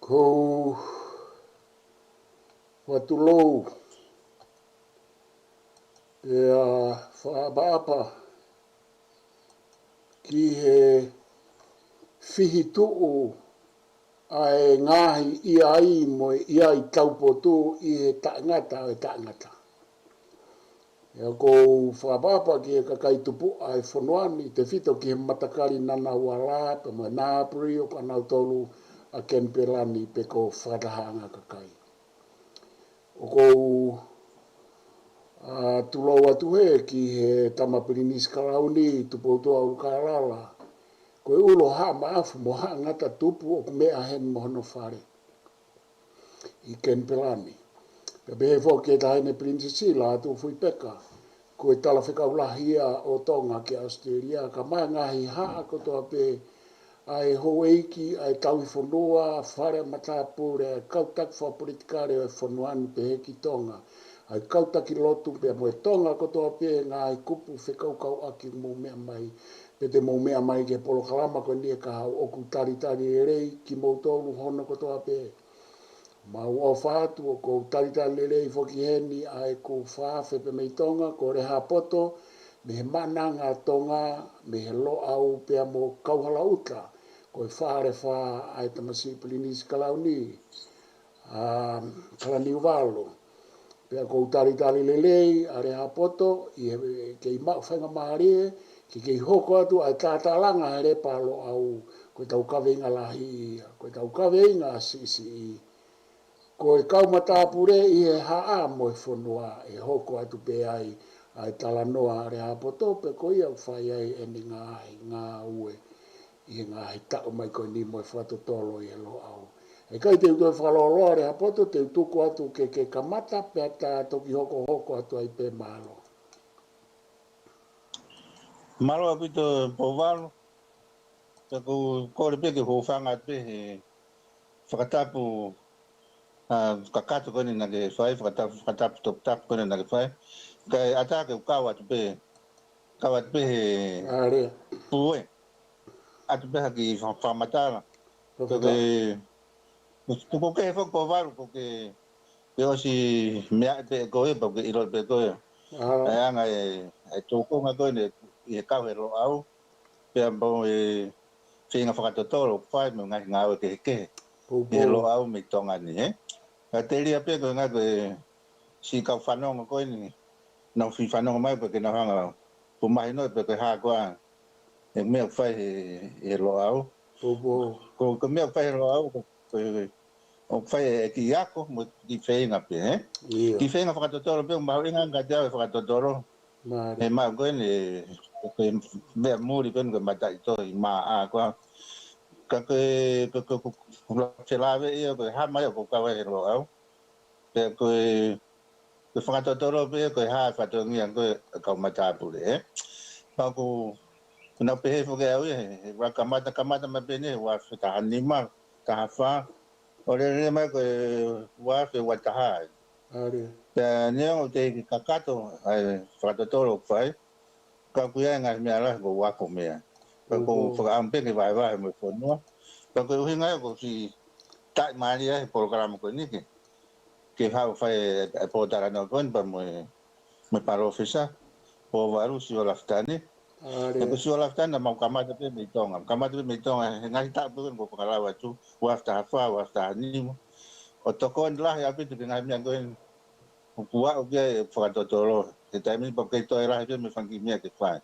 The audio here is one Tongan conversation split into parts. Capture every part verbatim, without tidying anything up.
Ko u fakatulou pea fakaʻapaʻapa ki he fihituʻu ʻa e ngaahi ʻi ai mo e ʻi ai taupotu ʻi he taʻengata ʻo e taʻengata. ʻIo, ko u fakaʻapaʻapa ki he kakai tupuʻa ʻo e fonua ni, tefito ki he matakali Ngunnawal pea mo Ngambri, ʻoku ʻanautolu ʻa Ken Pelani pe ko Fakatahaʻanga Kakai. ʻOku ou, ʻa, tulou atu heni ki he Tama Pilinisi Kalauni, Tupoutoʻa ʻUlukalala, ko e ulo Haʻa Maʻafu mo Haʻa Ngata Tupu ʻoku meʻa heni mo hono fale ʻi Kenipela ni. Pea pehē foki ki he Taʻahine Pilinisesi Lātūfuipeka, ko e talafekau lahi ia ʻo Tonga ki ʻAositelēlia, kae ʻumaʻā e ngaahi haʻa kotoa pē, ʻa e houʻeiki, ʻa e tauhi fonua, fale ʻa matāpule, ʻa e kau taki fakapolitikale ʻo e fonua ni pehē ki Tonga, ʻa e kau taki lotu pea mo e Tonga kotoa pē, ngaahi kupu fekaukauʻaki mou meʻa mai, pe te mou meʻa mai ki he polokalama ko eni ʻa e kahaʻu, ʻoku talitali lelei kimoutolu hono kotoa pē. Mau ʻofa atu ʻoku ou talitali lelei foki heni ʻa ʻeku fāfē pē mei Tonga, ko Lehāpoto, mei he Maʻananga Tonga, mei he Loʻau pea mo Kauhalaʻuta, ko e fale fā ʻa e tamasiʻi Pilinisi Kalauni, ʻa, Kalaniuvalu. Pea ʻoku ou talitali lelei ʻa Lehāpoto, ʻi he kei maʻu faingamālie, ke kei hoko atu ʻa e tātālanga he lepa ʻa Loʻau, ko ʻetau kaveinga lahi ia, ko ʻetau kaveinga siʻisiʻi. Ko e kau matāpule ʻi he haʻa mo e fonua, ʻe hoko atu pē ai ʻa e talanoa ʻa Lehāpoto, pe ko ia ʻoku fai ai ʻene ngaahi ngāue ʻi he ngaahi taʻu mai ko eni mo e fakatotolo ʻi he Loʻau. ʻE ʻikai te u toe fakalōloa Lehāpoto, te u tuku atu ke ke kamata pea ta toki hokohoko atu ai pē, mālō. Mālō ʻaupito Pouvalu, pea ʻoku ou kole pē ke u hūfanga atu pē he fakatapu, ʻa, kakato ko eni naʻa ke fai, fakatapu, fakatapu toputapu ko eni naʻa ke fai. Kae ʻatā ke u kau atu pē, kau atu pē he ʻAle. Pue. ʻAtu pē ha kiʻi fa-, fakamatala. Fakatapu. Ko ke, ko ke, ko ke he foki Pouvalu, ko ke, ke ʻosi meʻa pē ko e, pau ke ʻilo pē ko e. ʻA. ʻA e anga e, e tūkunga ko eni ʻi he kau he Loʻau. Pea mo e feinga fakatotolo, fai mo e ngaahi ngāue kehekehe. Poupou. ʻI he Loʻau mei Tonga ni, ē? Ka telia pē ko e ngaahi ko e siʻi kau fanongo ko eni, nau fie fanongo mai pē ke nau hanga ʻo mahino pē ko e hā koā e meʻa ʻoku fai he, he Loʻau. Poupou. Ko, ko e meʻa ʻoku fai he Loʻau, ko, ko, ʻoku fai e kiʻi ako, mo e kiʻi feinga pē, ē? ʻIo. Kiʻi feinga fakatotolo pē, mahuʻinga ange kiate au e fakatotolo. Mālie. He maʻu ko eni, ko e meʻa muli ko eni ko e mataʻitohi, mā ʻā koā. Ka ko e, ko, ko, ko, ko e felāveʻi ia, ko e hā mai ʻoku kau ai he Loʻau. Pea ko e, ko e fakatotolo pē, ko e hā e fatongia ko e kau matāpule, ē? Pea ʻoku, ʻoku nau pehē foki au ia, he, he ua kamata, kamata mai pē eni, ua afe taha nima, taha fā. ʻO lele mai ko e ua afe ua taha ai. ʻAle. Pea neongo ʻoku teʻeki kakato ʻa e fakatotolo ʻoku fai, ka ʻoku ʻi ai e ngaahi meʻa lahi ʻoku ou ako mei ai. Pea ʻoku ou Poupou. Fakaʻamu pē ke vahevahe mo e fonua. Pea ko e ʻuhinga ia ʻoku ou siʻi taʻimālie ai he polokalama ko eni ke, ke haʻu ʻo fai e, e pōtalanoa ko eni pea mo e, mo e palōfesa, Pouvalu Siua Lafitani. ʻAle. He ko Siua Lafitani naʻa mau kamata pē mei Tonga. Kamata pē mei Tonga, he ngaahi taʻu pē ko eni ʻoku ou fakalau atu, ua afe taha fā, ua afe taha nima. ʻO tokoni lahi ʻaupito ki he ngaahi meʻa ko eni ʻoku aʻu ki ai e fakatotolo. He taimi ni pau ke toe lahi pē mo e fanga kiʻi meʻa ke fai.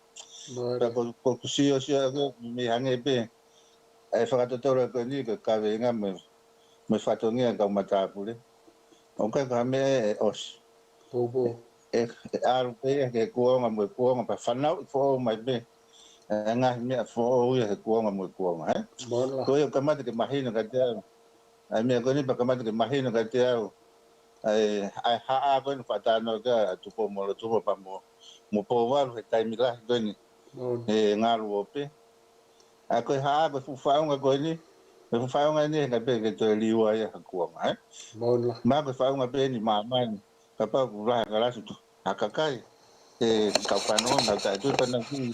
Mālie. Pea ko, ko, ko Siua, Siua, ko e meʻa hangē pē ʻa e fakatotolo ko eni ko e kaveinga mo e, mo e fatongia e kau matāpule. ʻOku ʻikai ko ha meʻa ʻe ʻosi. Poupou. ʻE, ʻe ʻalu pē ia ki he kuonga mo e kuonga, pea fanauʻi foʻou mai pē ʻa e ngaahi meʻa foʻou ia he kuonga mo e kuonga, ē? Mālie. Ko ia ʻoku kamata ke mahino kiate au ʻa e meʻa ko eni, pea kamata ke mahino kiate au ʻa e, ʻa e haʻa ko eni fakatalanoa ki ai ʻa Tupoumolotuma pea mo, mo Pouvalu he taimi lahi ko eni. Mālie. He ngalu ope. ʻA ko e haʻa ko e fuʻu faʻunga ko eni, ko e fuʻu faʻunga eni he ʻikai pē ke toe liua ia ha kuonga, ē? Mālie. Mo e ko e faʻunga pē eni ʻi māmani, kapau ʻoku lahi ha kalasi ʻoku, ha kakai, ʻe kau fanongo, nau taʻetui pea nau kiʻi,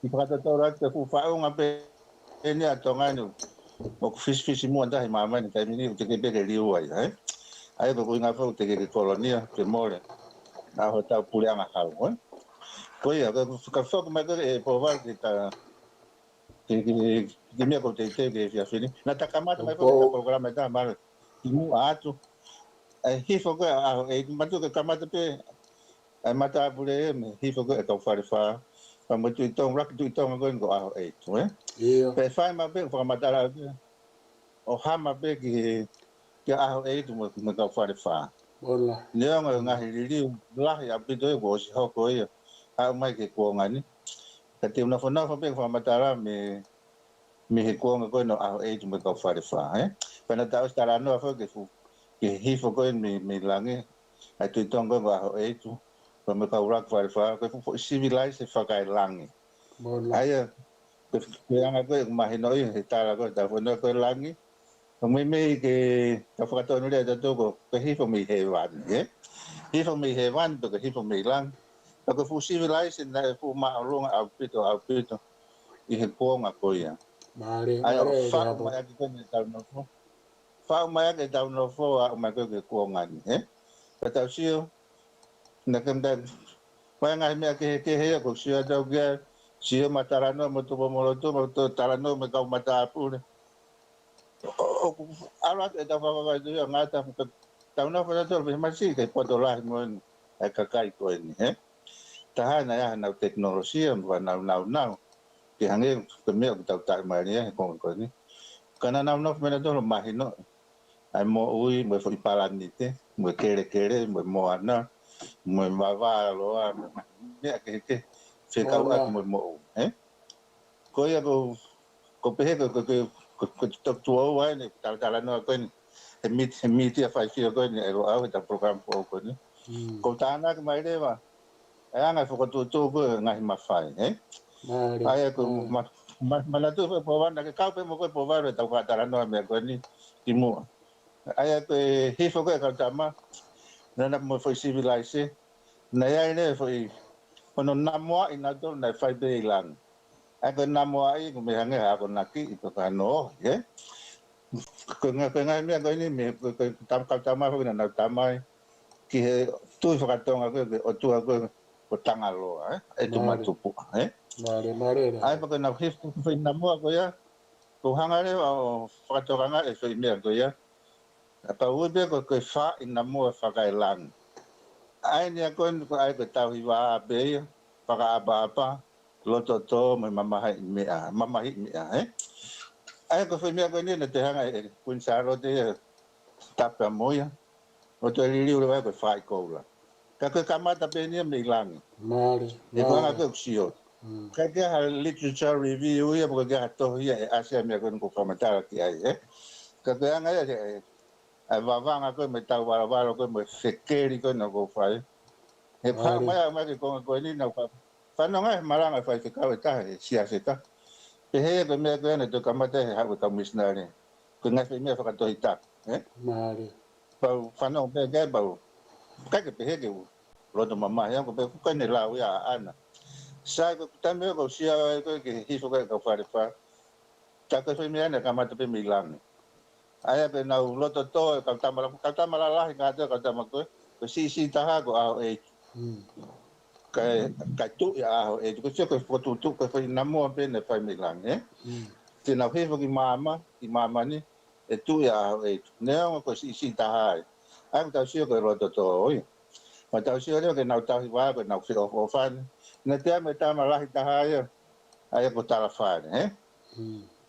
kiʻi fakatotolo atu ko e fuʻu faʻunga pē eni ʻa Tonga ni, ʻoku fisifisimuʻa taha ʻi māmani he taimi ni, ʻoku teʻeki pē ke liu ai, ē? ʻA ia ko e ʻuhinga foki ʻoku teʻeki ke kolonia, ke mole ʻa hotau puleʻanga hau, ē? Ko ia, ka, ka foki mai ko ē ʻe Pouvalu ki he ta, ki, ki, ki he meʻa ʻoku teitei ki he efiafi ni. Naʻa ta kamata mai foki ʻetau polokalama ʻe taha mālie kimuʻa atu. ʻE hifo ko ē ʻa ʻAhoʻeitu, mātuʻaki kamata pē ʻa e matāpule mei he hifo ko ē ʻa e kau Falefā. Pea mo e Tuʻi Tonga, ʻuluaki Tuʻi Tonga ko eni ko ʻAhoʻeitu, ē? ʻIo. Pea fai mai pē fakamatala pē ʻo hama pē ki he, ki ʻAhoʻeitu mo, mo e kau Falefā. Neongo e ngaahi liliu lahi ʻaupito ia kuo ʻosi hoko ia, aʻu mai ki he kuonga ni. Ka te u nofonofo pē fakamatala mei, mei he kuonga ko ē ʻo ʻAhoʻeitu mo e kau Falefā, ē? Pea naʻa ta ʻosi talanoa foki ki he fu-, ki he hifo ko ē mei, mei langi ʻa e Tuʻi Tonga ko ē ko ʻAhoʻeitu, pea mo e kau ʻuluaki Falefā, ko e fuʻu foʻi sivilaise fakaelangi. ʻA ia, ko e, ko e anga ko ē ʻoku mahinoʻi he tala ko ē ʻetau fonua ko e langi, ʻoku meimei ke tau fakatonulea ʻe tautolu ko e hifo mei hēvani, ē? Hifo mei hēvani, pe ko e hifo mei langi. Pea ko e fuʻu sivilaise naʻe fuʻu māʻolunga ʻaupito, ʻaupito ʻi he kuonga ko ia. ʻA ia, ʻo faʻu mai ʻaki ko ē ʻetau nofo. Faʻu mai ʻaki ʻetau nofo, aʻu mai ko ē ki he kuonga ni, ē? Pea tau sio, naʻa ke mta, mai ngaahi meʻa kehekehe ia, ʻoku sio atu au ki ai, sio mo talanoa mo Tupou-mo-Lotuma, mo talanoa mo e kau matāpule. ʻO, ʻoku ʻalu atu ʻetau fakavaivai ʻo ngata, tau nofo ʻatautolu pē he masiʻi ki he poto lahi moʻoni ʻa e kakai ko eni, ē? Taha naʻe ʻi ai haʻanau tekinolosia, mo ʻenau naunau, ke hangē ko e meʻa ʻoku tau taʻimālie ai he konga ko eni. Ka naʻa nau nofo pē ʻanautolu ʻo mahinoʻi ʻa e moʻui, mo e foʻi palanite, mo e kelekele, mo e moana, mo e vavā loa, mo e meʻa kehekehe fekauʻaki mo e moʻui, ē? Ko ia ko, ʻoku ou pehē ko, ko, ko, ko, ko e toki tuʻo ua eni, talatalanoa ko eni, he mīt-, he mītia faifio ko eni, ʻe Loʻau, heʻetau polokalama foʻou ko eni. ʻOku ou tānaki mai leva ʻa e anga e fokotuʻutuʻu ko ē ʻo e ngaahi mafai, ē? ʻA ia ko e ma-, ma-, manatuʻi foki Pouvalu, naʻa ke kau pē mo koe Pouvalu heʻetau fakatalanoa meʻa ko eni kimuʻa. ʻA ia ko e hifo ko ē ʻa e kau tama, naʻa na mo e foʻi sivilaise, naʻe ʻi ai leva e foʻi, hono namoaʻi ʻanautolu naʻe fai pē ʻi langi. ʻA ia ko e namoaʻi ʻoku mei hangē ha akonaki ʻi pē ka noʻo, ē? Ko e ngaahi, ko e ngaahi meʻa ko eni, mei he, ko e, ko e tam-, kau tama foki naʻa nau tamai ki he tui fakatonga ko ē, ko e ʻotua ko ē ko Tangaloa, ē? ʻE Tumatupuʻa, ē? ʻA ia pea ko ʻenau hifo ko ē foʻi namoa ko ia, ʻoku ou hanga leva ʻo fakatokangaʻi e foʻi meʻa ko ia. Ka ui pē ko e, ko e faaʻi namoa fakaelangi. ʻA ia ko eni ko e ʻai ko e tauhi vā pē ia, fakaʻapaʻapa, loto tō mo e mamahiʻi meʻa, mamahiʻi meʻa, ē? ʻA ia ko e foʻi meʻa ko eni naʻe toe hanga ʻe Kuini Sālote ia ʻo tapu pea mo ia, ʻo toe liliu leva ia ko e faaʻi koula. Ka ko e kamata pē eni ia mei langi. He ko e anga ko ē ʻoku sio. ʻIkai ke ʻi ai ha literature review ia, pe ʻikai ke ʻi ai ha tohi ia ʻe ʻasi ai e meʻa ko eni ʻoku ou fakamatala ki ai, ē? Ka ko e anga ia, ē, ʻa e vavanga ko ē mo e tauvalovalo ko ē mo e fekeli ko ē naʻa ku fai. He pā mai ʻa mai ki he konga ko eni naʻa ku fa-, fanongo he malanga faifekau ʻe taha, he siasi ʻe taha. Pehē ko e meʻa ko ē naʻe toe kamata he haʻu e kau misinale. Ko e ngaahi foʻi meʻa fakatohitapu, ē? Pea u fanongo pē ki ai pea u, ʻikai ke pehē ke u loto mamahi ange, ko e pē ko ʻene lau ia ʻaʻana. Sai, ko e taimi ʻoku ou sio ai ko ē ki he hifo ko ē ʻa e kau Falefā. Tā ko e foʻi meʻa naʻe kamata pē mei langi. ʻA ia ko ʻenau loto tō e kau tama la-, kau tama lalahi ngata, kau tama ko ē, ko e siʻisiʻi taha ko ʻAhoʻeitu. Kae, kae tuʻi ʻa ʻAhoʻeitu, ko e sio ko e fokotuʻutuʻu, ko e foʻi namoa pē naʻe fai mei langi, ē? Te nau hifo ki māmani, ki māmani, ʻe tuʻi ʻa ʻAhoʻeitu. Neongo ko e siʻisiʻi taha ia. ʻA ia ʻoku tau sio ko e loto tō ia. Pea tau sio leva ki heʻenau tauhi vā, ko ʻenau feʻofoʻofani. Naʻe ʻi ai mo e tama lahi taha ia, ʻa ia ko Talafale, ē?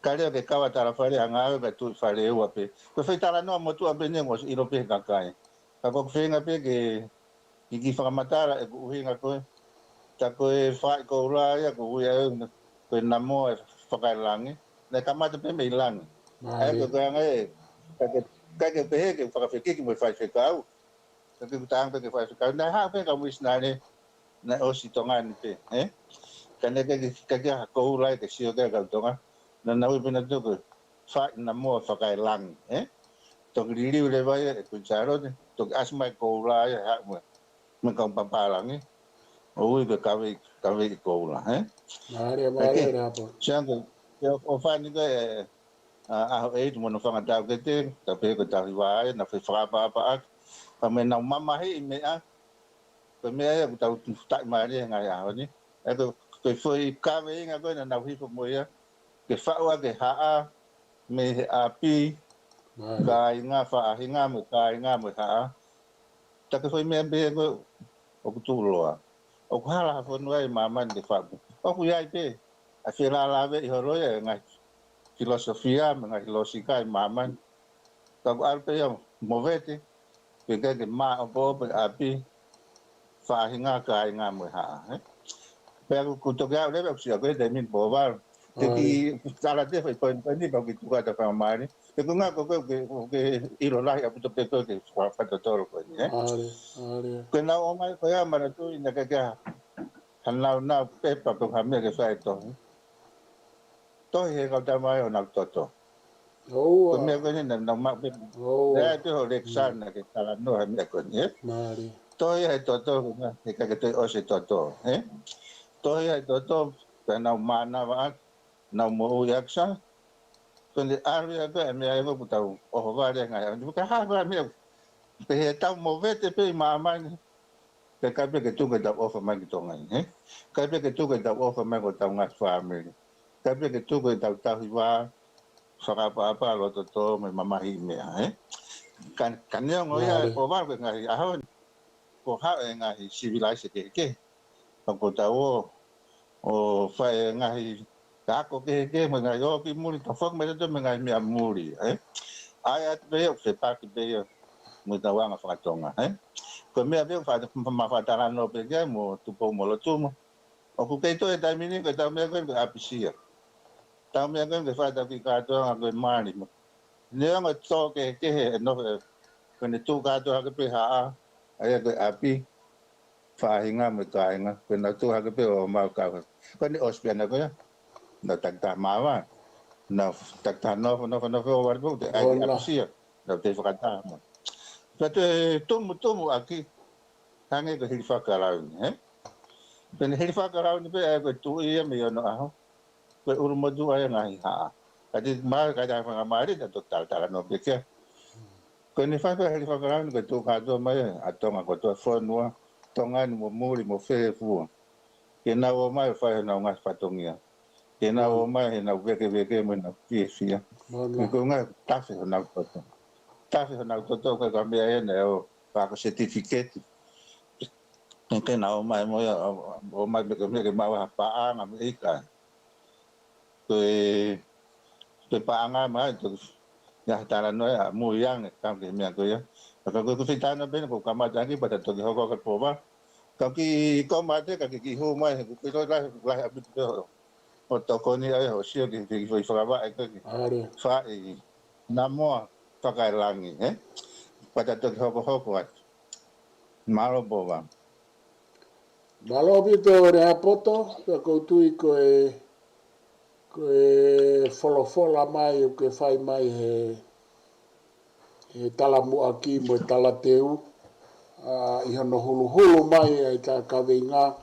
Ka leva ke kau ʻa Talafale ʻa ngāue kae tuʻi Faleua pē. Ko e foʻi talanoa motuʻa pē eni ʻoku ʻosi ʻilo pē he kakai. Ka ʻoku ou feinga pē ke, ke kiʻi fakamatala ʻeku ʻuhinga ko ē. Tā ko e faaʻi koula ia, ʻoku ui ʻe au ko e namoa fakaelangi. Naʻe kamata pē mei langi. ʻA ia ko e anga ē, ʻikai ke, ʻikai ke pehē ke fakafekiki mo e faifekau. Ka ke kutanga pē ki he faifekau. Naʻe haʻu pē kau misinale, naʻe ʻosi Tonga ni pē, ē? Ka naʻe ʻikai ke, ʻikai ke ʻi ai ha koula ia ke sio ki ai e kau Tonga. Naʻa nau ui pē ʻanautolu ko e faaʻi namoa fakaelangi, ē? Toki liliu leva ia ʻe Kuini Sālote, toki ʻasi mai e koula ia, haʻu mo e, mo e kau papālangi. ʻO ui ko e kavei, kavei koula, ē? Mālie, mālie, Rapa. Siango, ʻoku ou fai ni ko e, ʻa ʻAhoʻeitu mo hono fanga taʻokete, tau pehē ko e tauhi vā ē, naʻa nau fai fakaʻapaʻapaʻaki. Pea mo ʻenau mamahiʻi meʻa, ko e meʻa ia ʻoku tau taʻimālie he ngaahi ʻaho ni. ʻE ko, ko e foʻi kaveinga ko ē naʻa nau hifo mo ia, ke faʻu ʻaki e haʻa mei he ʻapi, kāinga, faʻahinga mo e kāinga mo e haʻa. Ta ko e foʻi meʻa pē ko ē ʻoku tuʻuloa. ʻOku hala ha fonua ʻi māmani ke faʻu. ʻOku ʻi ai pē ʻa e felālāveʻi holo ia e ngaahi filosofia mo e ngaahi lōsika ʻi māmani. Ka ʻoku ʻalu pē ia ʻo movete, pea ʻikai ke maʻopoʻopo e ʻapi, faʻahinga, kāinga mo e haʻa, ē? Pea ʻoku, ʻoku toki aʻu leva ʻoku sio ko e taimi ni Pōvalu. Te u kiʻi tala atu e foʻi poini ko eni pea u kiʻi tuku atu ha faingamālie. He ko e ʻuhinga ko ē ʻoku ke, ʻoku ke ʻilo lahi ʻaupito pē ko ē ke fakatotolo ko eni, ē? Ko ʻenau ō mai ko ia ʻa Manatuʻi naʻe ʻikai ke ʻi ai ha nāunau pepa pe ha meʻa ke fai e tohi. Tohi he kau tama ʻo nau toto. Ko e meʻa ko eni naʻa nau maʻu pē. Naʻe ʻi ai pē hoʻo lekisā naʻa ke talanoa he meʻa ko eni, ē? Tohi he toto, ko e ʻuhinga he ʻikai ke toe ʻosi e toto, ē? Tohi he toto, pea nau mānava atu, nau moʻui ʻaki, sai. Ko ʻene ʻalu ia ko e meʻa ia ʻoku tau ʻohovale ai he ngaahi ʻaho ni. Ka ha meʻa, pehē tau movete pē ʻi māmani. Pea ʻikai pē ke tuku ʻetau ʻofa mai ki Tonga ni, ē? ʻIkai pē ke tuku ʻetau ʻofa mai ki hotau ngaahi fāmili. ʻIkai pē ke tuku ʻetau tauhi vā, fakaʻapaʻapa, loto tō, mo e mamahiʻi meʻa, ē? Ka, ka neongo ia, Pōvalu, ko e ngaahi ʻaho ni, kuo haʻu e ngaahi sivilaise kehekehe. Pea kuo tau ō ʻo fai e ngaahi ako kehekehe mo e ngaahi ō ki muli, tau foki mai tautolu mo e ngaahi meʻa muli, ē? ʻAi atu pē ia ʻo fepaki pē ia mo ʻetau anga faka-Tonga, ē? Ko e meʻa pē ʻoku fa-, ma fakatalanoa pē ki ai mo Tupou mo Lotuma. ʻOku kei toe taimi ni ko ʻetau meʻa ko eni ko e ʻapisia. Tau meʻa ko eni ke fai ʻetau kiʻi kātoanga ko e mali mo. Neongo e tō kehekehe e nofo, ko ʻene tuʻu kātoa hake pē haʻa, ʻa ia ko e ʻapi, faʻahinga mo e kāinga, ko ʻenau tuʻu hake pē ʻo ō mai ʻo kau hake. Ko ʻene ʻosi pē ʻana ko ia, nau takitaha māvae, nau takitaha nofo, nofo, nofo ʻo vale pē, te ʻai ke ʻapisia, nau te fakataha mo. Pea toe tumutumu ʻaki, hangē ko e Hilifakalauni, ē? Pea ʻene Hilifakalauni pē ʻa ia ko e tuʻi ia mei onoʻaho. Ko e ʻulumotuʻa ia e ngaahi haʻa. Ka te ma-, ka te faingamālie ta toki talatalanoa pē ki ai. Ko ʻene fai pē Hilifakalauni ko e tuʻu kātoa mai ʻa Tonga kotoa, fonua Tonga ni mo muli mo fefua. Ke nau ō mai ʻo fai honau ngaahi fatongia. Ke nau ō mai heʻenau vēkeveke mo ʻenau fiefia. Ko e ʻuhinga tafe honau toto. Tafe honau toto, ko e ka meʻa ena ʻo fako certificate. Ke, ke nau ō mai mo ia, ō, ō mai meke, meke maʻu ha paʻanga mo e ika. Ko e, ko e paʻanga mai, toki, ia talanoa ia, mui ange, kau ki he meʻa ko ia. Ka ko e, ko e fitana pē eni, ko e kamata ange, pea ta toki hoko atu Pōvalu. Kau kiʻi koma atu, ka kiʻi hū mai, he ʻoku ke ʻilo lahi, lahi ʻaupito pē hoʻo, hoʻo tokoni ai, hoʻo sio ki he, ki he foʻi fakavaʻe ko ē. Fai, namoa, fakaelangi, ē? Pea ta toki hokohoko atu. Mālō Pōvalu. Mālō ʻaupito Lehaapoto, pea ʻoku ou tui ko e, ko e folofola mai ʻoku ke fai mai he, he talamuʻaki mo e talateu, ʻa, ʻi hono huluhulu mai ʻa e ta kaveinga,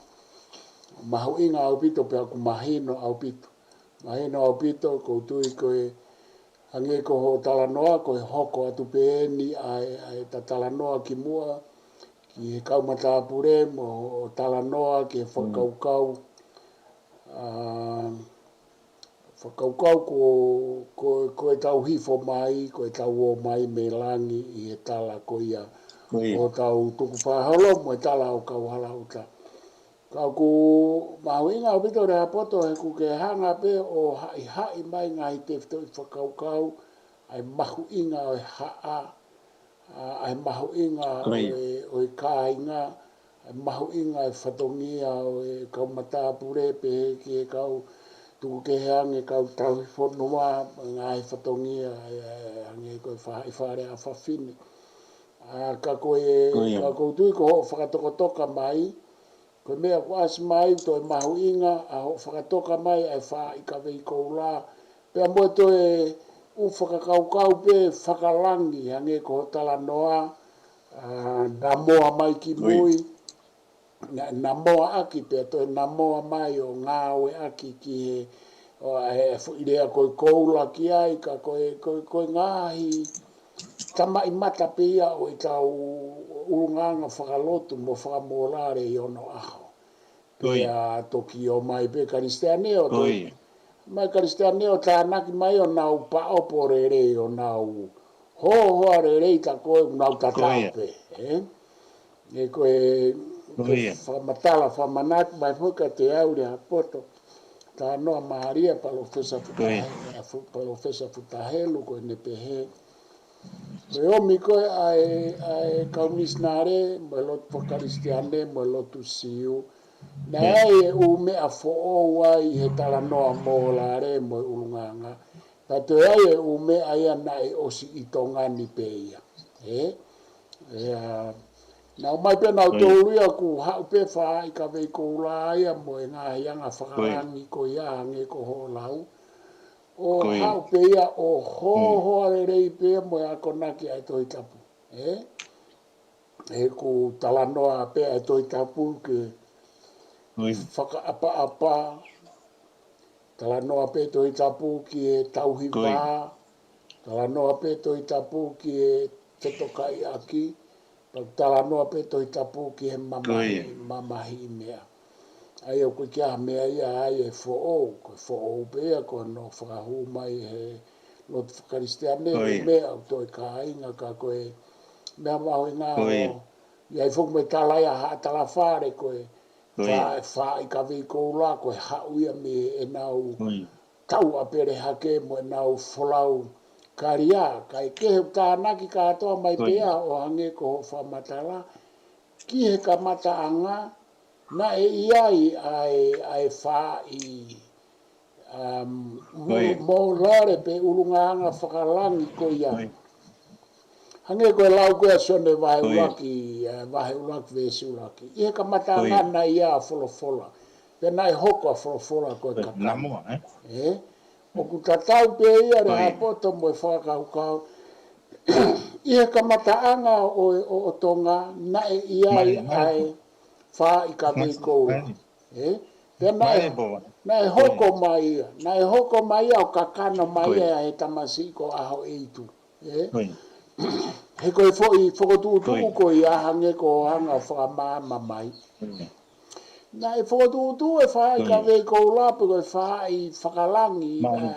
mahuʻinga ʻaupito pea ʻoku mahino ʻaupito. Mahino ʻaupito, ʻoku ou tui ko e, hangē ko hoʻo talanoa, ko e hoko atu pē eni ʻa e, ʻa e ta talanoa ki muʻa, ki he kau matāpule, mo hoʻo talanoa, ki he fakakaukau. ʻA, fakakaukau ko, ko, ko ʻetau hifo mai, ko ʻetau ō mai mei langi ʻi he tala ko ia. ʻO tau tukufakaholo, mo e tala ʻo Kauhalaʻuta. Ka ʻoku mahuʻinga ʻaupito Lehaapoto he ʻoku ke hanga pē ʻo haʻihaʻi mai ngaahi tefitoʻi fakakaukau, ʻa e mahuʻinga ʻo e haʻa, ʻa, ʻa e mahuʻinga ʻo e, ʻo e kāinga, ʻa e mahuʻinga ʻo e fatongia ʻo e kau matāpule pehē ki he kau tukukehe ange kau tauhi fonua, ngaahi fatongia, ʻa e, ʻa e, hangē ko e faʻahi fale ʻa fafine. ʻA, ka ko e, ka ʻoku ou tui ko hoʻo fakatokatoka mai, ko e meʻa kuo ʻasi mai, toe mahuʻinga ʻa hoʻo fakatoka mai ʻa e fā ʻi ka vei koula. Pea mo e toe ʻū fakakaukau pē fakalangi, hangē ko hoʻo talanoa, ʻa, namoa mai ki mui, na-, namoa ʻaki pea toe namoa mai ʻo ngāueʻaki ki he, ʻo e foʻi lea ko e koula ki ai, ka ko e, ko e, ko e ngaahi tamaʻimata pē ia ʻo ʻetau ʻulungaanga fakalotu mo fakamōlale ʻi onoʻaho. Pea toki ō mai pē Kalisitiane ʻo toe, mai Kalisitiane ʻo tānaki mai ʻo nau paʻopo lelei ʻo nau hōhoa lelei ta ko e nau tatau pē, ē? ʻE ko e, ko e fakamatala, fakamanatu mai foki ʻa e au Lehaapoto. Talanoa mālie ʻa Palōfesa Futa-, ʻa Fu-, Palōfesa Futa Helu ko ʻene pehē. Ko e ʻomi ko ē ʻa e, ʻa e kau misinale, mo e lotu fakakalisitiane, mo e lotu Siu. Naʻe ʻi ai e ʻū meʻa foʻou ai he talanoa mōlale mo e ʻulungaanga. Pea toe ʻi ai e ʻū meʻa ia naʻe ʻosi ʻi Tonga ni pē ia. Ē? ʻE, ʻa, nau ō mai pē nau tolu ia kuo haʻu pē Faʻahikaveikoula ia mo e ngaahi anga fakalangi ko ia hangē ko hoʻo lau. ʻO haʻu pē ia ʻo hōhoa lelei pē mo e akonaki ʻa e Tohi Tapu. Ē? ʻE kuo talanoa pē ʻa e Tohi Tapu ke fakaʻapaʻapa, talanoa pē Tohi Tapu ki he tauhi vā, talanoa pē Tohi Tapu ki he fetokaiʻaki, pea talanoa pē Tohi Tapu ki he mamahi, mamahi meʻa. ʻA ia ʻoku ʻikai ha meʻa ia ai e foʻou, ko e foʻou pē ia ko hono fakahū mai he lotu fakakalisitiane, meʻa ʻoku toe kāinga ka ko e meʻa mahuʻinga ʻo, ʻi ai foki mo e tala ia ʻa Haʻatalafale ko e Fa-, Faʻahikaveikoula ko e haʻu ia mei heʻenau tauʻapele hake mo ʻenau folau kalia, kae kehe ʻoku tānaki kātoa mai pē ia ʻo hangē ko hoʻo fakamatala, ki he kamataʻanga, naʻe ʻi ai ʻa e, ʻa e faʻahi, um, mo-, mōlale pe ʻulungaanga fakalangi ko ia. Hangē ko e lau ko ē ʻa Sione vahe ʻuluaki, ē, vahe ʻuluaki veesi ʻuluaki. ʻI he kamataʻanga naʻe ʻi ai ʻa Folofola. Pea naʻe hoko ʻa Folofola ko e kakano. Ē? ʻOku tatau pē ia Lehaapoto mo e fakakaukau. ʻI he kamataʻanga ʻo, ʻo, ʻo Tonga, naʻe ʻi ai ʻa e Faʻahikaveikoula. Ē? Pea naʻe, naʻe hoko mai ia. Naʻe hoko mai ia ʻo kakano mai ia he tamasiʻi ko ʻAhoʻeitu. Ē? He ko e foʻi fokotuʻutuʻu ko ia hangē ko hoʻo hanga ʻo fakamaama mai. Naʻe fokotuʻutuʻu e Faʻahikaveikoula pe ko e faʻahi fakalangi, ē,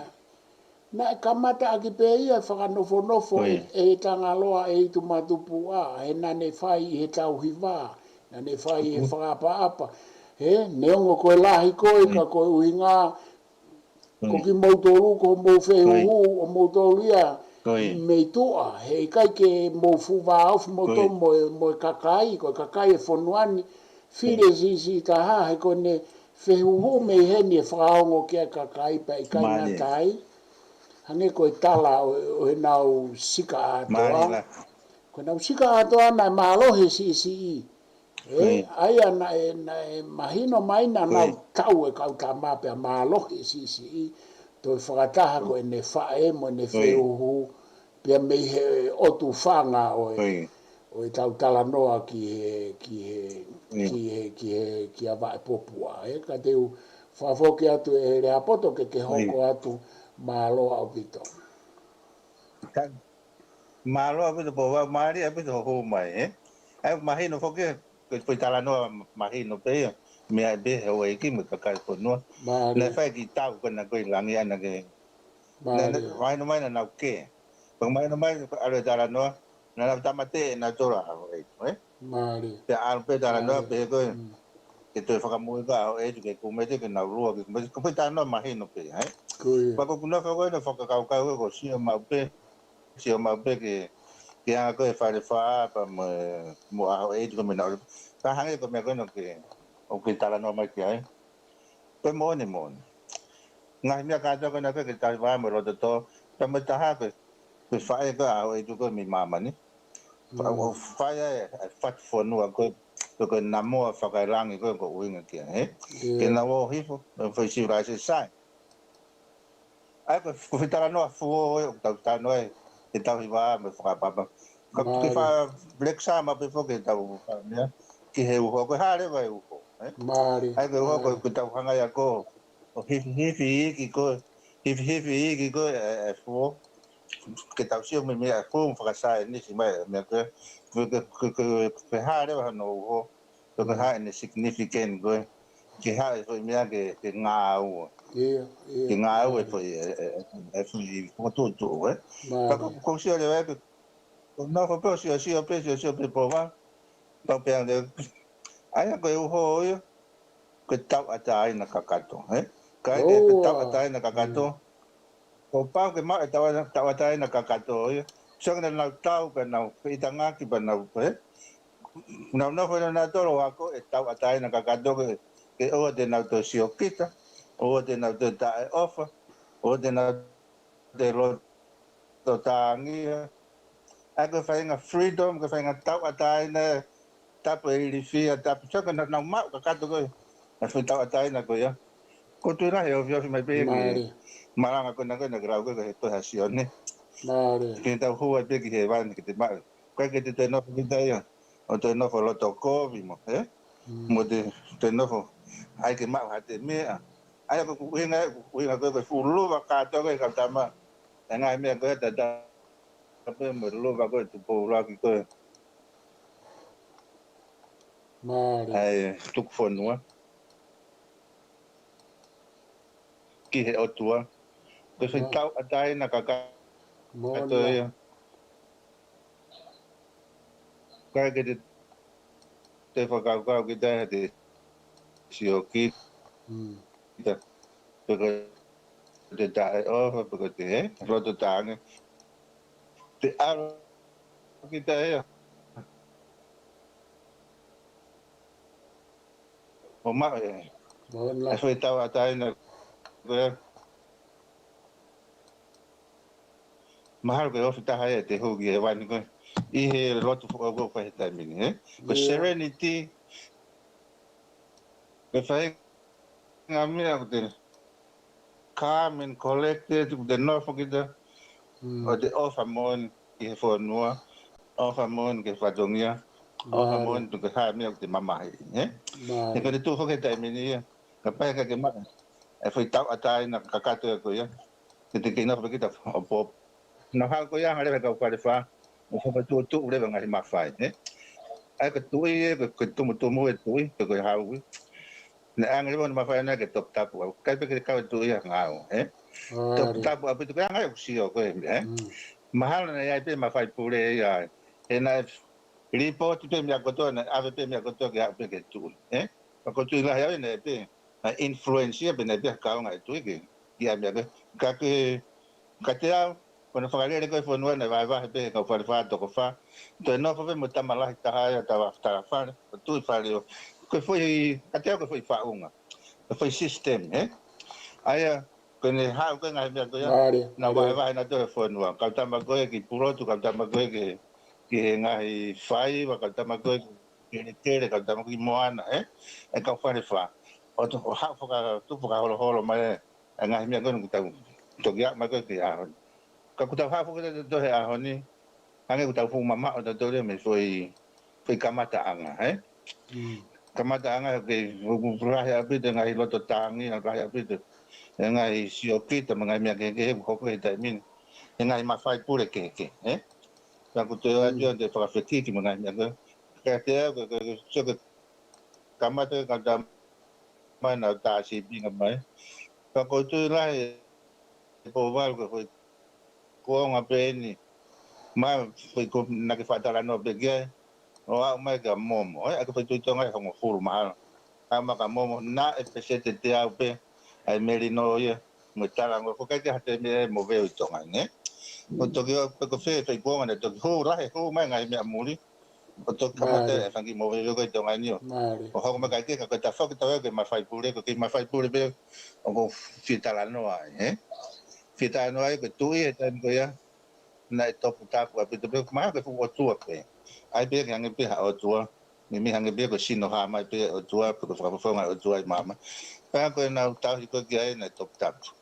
naʻe kamata ʻaki pē ia e fakanofonofo ʻe, ʻe Tangaloa ʻEitumātupuʻa, he naʻa ne fai ʻi he tauhi vā, naʻa ne fai ʻi he fakaʻapaʻapa. Ē, neongo ko e lahi ko ē ka ko e ʻuhinga, ko kimoutolu, ko hoʻomou fehuhu ʻomoutolu ia mei tuʻa, he ʻikai ke mou fuʻu vāofi moutolu mo e, mo e kakai, ko e kakai e fonua ni, fili e siʻisiʻi taha, he ko ʻene fehuhu mei heni ʻe fakaongo ki ai e kakai pea ʻikai ngata ai. Hangē ko e tala ʻo, ʻo ʻenau sika ʻatoa. Ko ʻenau sika ʻatoa naʻe mālohi e siʻisiʻi. Ē, ʻa ia naʻe, naʻe mahino mai naʻa nau tau e kau tama pea mālohi e siʻisiʻi. Toe fakataha ko ʻene faʻē mo ʻene fehuhu. Pea mei he ʻotu fanga ʻo e, ʻo ʻetau talanoa ki he, ki he, ki he, ki he, kia Vaʻepopua. Ē, ka te u fakafoki atu ē Lehaapoto ke ke hoko atu, mālō ʻaupito. Mālō ʻaupito Pouvaʻu, mālie ʻaupito hoʻo hū mai, ē? ʻA ia mahino foki, ko e foʻi talanoa mahino pē ia, meʻa pē he houʻeiki mo e kakai e fonua. Naʻe fai e kiʻi tau ko ena ko ē ʻi langi ʻana ke. Naʻe, naʻe mahino mai naʻa nau kē. Pea mahino mai ʻalu e talanoa, naʻa nau tāmateʻi ʻenautolu ʻa ʻAhoʻeitu, ē? Pea ʻalu pē talanoa pē ko ē, ke toe fakamoʻui ko ē ʻa ʻAhoʻeitu ke kumete ke nau lua ke kumete. Ko e foʻi talanoa mahino pē ia, ē? Pea ko ʻeku nofo ko ē ʻo fakakaukau ko ē ko e sio maʻu pē, sio maʻu pē ki he, ki he anga ko ē e Fale Fā pea mo, mo ʻAhoʻeitu ko ē mei naʻa. Ka hangē ko e meʻa ko ē ʻoku ke, ʻoku ke talanoa mai ki ai. Ko e moʻoni, moʻoni. Ngaahi meʻa kātoa ko ena ko ē ke tauhi vā mo e loto tō, pea mo e taha ko e, ko e faʻē ko ē ʻa ʻAhoʻeitu ko ē mei māmani. Fa-, ʻo fai ai e fatu fonua ko ē, ko e, ko e namoa fakaelangi ko ē ʻoku ʻuhinga ki ai, ē? Ke nau ō hifo, ʻo fai civilization. ʻA ia ko e, ko e foʻi talanoa fuo ē ʻoku tau talanoa ai, ke tauhi vā mo e fakaʻapaʻapa. Ka ke fa-, lekisā maʻu pē foki ke tau fa-, meʻa, ki he uho, ko e hā leva e uho, ē? ʻA ia ko e uho ko e, ko ʻetau hangai ako, ʻo hifihifi iiki ko e, hifihifi iiki ko e, ʻe, ʻe fuo. Ke tau sio meimei ʻa e fuo mo fakasaienisi mai, meʻa ko e, ko e, ko e, ko e, ko e, ko e hā leva hono uho, ko e hā ʻene significant ko e, ke hā e foʻi meʻa ke, ke ngāue. Ke ngāue e foʻi, ʻe, ʻe, ʻe, ʻe foʻi fokotuʻutuʻu, ē. Ka ko, ko sio leva ke, ko nofo pē ʻo sio, sio pē, sio, sio pē pova. Pau pē ʻa e, ʻa ia ko e uho ia, ko e tauʻatāina kakato, ē? Ka ʻi he tauʻatāina kakato, kuo pau ke maʻu e tauʻa-, tauʻatāina kakato ia. Sio ki heʻenau tau, pea nau feitangaki, pea nau, ē? Nau nofo ʻi heʻenau tolo ako e tauʻatāina kakato ke, ke ʻoua te nau toe siokita, ʻoua te nau toe taʻeʻofa, ʻoua te nau te loto tāngia. ʻA ia ko e faʻahinga freedom, ko e faʻahinga tauʻatāina, tapu e ilifia, tapu. Sio ki heʻenau maʻu kakato ko e, ʻa e foʻi tauʻatāina ko ia. Ko e tuʻu lahi ʻe ofiofi mai pē ki he malanga ko ena ko ena ke lau ko e, ko e hā Sione. Ke tau hū ai pē ki hēvani ke te maʻu. ʻIkai ke te toe nofo kita ia ʻo toe nofo loto kovi mo, ē? Mo te, te nofo ai ke maʻu ha te meʻa. ʻA ia ko e ʻuhinga, ʻuhinga ko e, ko e fuʻu luva kātoa ko e kau tama. ʻE ngaahi meʻa ko e tata pē mo e luva ko e Tupou Uluaki ko e. ʻA e tuku fonua ki he ʻOtua. Ko e foʻi tauʻatāina kakato ia. ʻIkai ke te, te fakakaukau kita he te siokita. Pe ko te taʻeʻofa, pe ko te, ē? Loto tāngia. Te ʻalu kita ia ʻo maʻu e, ʻa e foʻi tauʻatāina ko e, mahalo ko e ofi taha ia te hū ki hēvani ko e, ʻi he lotu foʻou ko e fai he taimi ni, ē? Ko e serenity, ko e faʻahinga meʻa ko te calm and collected, ko te nofo kita, ʻo te ʻofa moʻoni ki he fonua, ʻofa moʻoni ki he fatongia, ʻofa moʻoni ki he hā meʻa ko te mamahi, ē? He ko te tuʻu foki he taimi ni ia, kapau ʻe ʻikai ke maʻu e foʻi tauʻatāina kakato ia ko ia, ke te kei nofo pē kita ʻo pō. Nau haʻu ko ia ʻa e ngaahi leva kau fale fā, ʻo fakatuʻutuʻu leva ngaahi mafai, ē? ʻA ia ko e tuʻi ē, ko e, ko e tumutumu e tuʻi, ko e, ko e hau ē. Naʻe ʻange leva hono mafai ʻana ke toputapu ʻaupito, ʻikai pē ke kau e tuʻi ia ngāue, ē? Toputapu ʻaupito, ko e anga ia ʻoku sio ko e, ē? Mahalo naʻe ʻi ai pē mafai pule ia, ē? He naʻe lipooti pē meʻa kotoa, naʻe ʻave pē meʻa kotoa ke aʻu pē ki he tuʻi, ē? Ka ko e tuʻi lahi ʻaupito naʻe pē, naʻe influence ia pē naʻe pē ha kaunga e tuʻi ke, ki ai meʻa ke, ka ke, ka te au, ko hono fakalele ko e fonua naʻe vahevahe pē he kau fale fā toko fā. Toe nofo pē mo e tama lahi taha ia, tama Talafale, ko e tuʻi Faleʻo. Ko e foʻi, ka te au ko e foʻi faʻunga. Ko e foʻi system, ē? ʻA ia, ko ʻene haʻu ko e ngaahi meʻa ko ia, naʻa vahevahe nautolu e fonua. Kau tama ko ē ki Pulotu, kau tama ko ē ki, ki he ngaahi faiva, kau tama ko ē ki Kelekele, kau tama ki Moana, ē? ʻE kau fale fā. ʻO to-, ʻo haʻu fakatupu fakaholoholo mai, ē? ʻA e ngaahi meʻa ko ē ʻoku tau toki aʻu mai ko ē ki he ʻaho ni. Ka ʻoku tau haʻu foki tautolu he ʻaho ni, hangē ʻoku tau fuʻu mamaʻo tautolu ia mei he foʻi, foʻi kamataʻanga, ē? Kamataʻanga ʻoku kei, ʻoku lahi ʻaupito e ngaahi loto tāngia, lahi ʻaupito e ngaahi siokita mo e ngaahi meʻa kehekehe ʻoku hoko he taimi ni. He ngaahi mafai pule kehekehe, ē? Ka ʻoku te ʻoatu ʻo te fakafekiki mo e ngaahi meʻa ko ē. Ka te au, ko e, ko e, ko e, ko e kamata ke kata mai naʻa ta sīpinga mai. Ka ko e tuʻi lahi ʻe Pouvalu ko e foʻi kuonga pē eni. Mai foʻi ko naʻa ke fakatalanoa pē ki ai. ʻO aʻu mai kia Momo, ē? ʻA ia ko e foʻi tuʻi Tonga ʻe hongofulu mahalo. Aʻu mai kia Momo, naʻe peseti ʻe teau pē ʻa e melino ia mo e talangofua, ʻikai ke ʻi ai ha toe meʻa ʻe moveu ʻi Tonga ni, ē? ʻO toki ʻo, ko e fē, foʻi kuonga naʻe toki hū, lahi e hū mai ngaahi meʻa muli. ʻO toki kamata e fanga kiʻi moveu ko ē ʻi Tonga ni ʻo, ʻo hoko mai kae kehe, ka ko e tafoki tau ē ko e mafai pule, ko e kiʻi mafai pule pē ʻoku ou fie talanoa ai, ē? Fie talanoa ai ko e tuʻi he taimi ko ia, naʻe toputapu ʻaupito pē, mahalo ko e fuʻu ʻotua pē. ʻAi pē ke hangē pē ha ʻotua, meimei hangē pē ko e sino hā mai pē ʻOtua, pe ko e fakafofonga ʻOtua ʻi māmani. Pea ko ʻenau tauhi ko ē ki ai naʻe toputapu.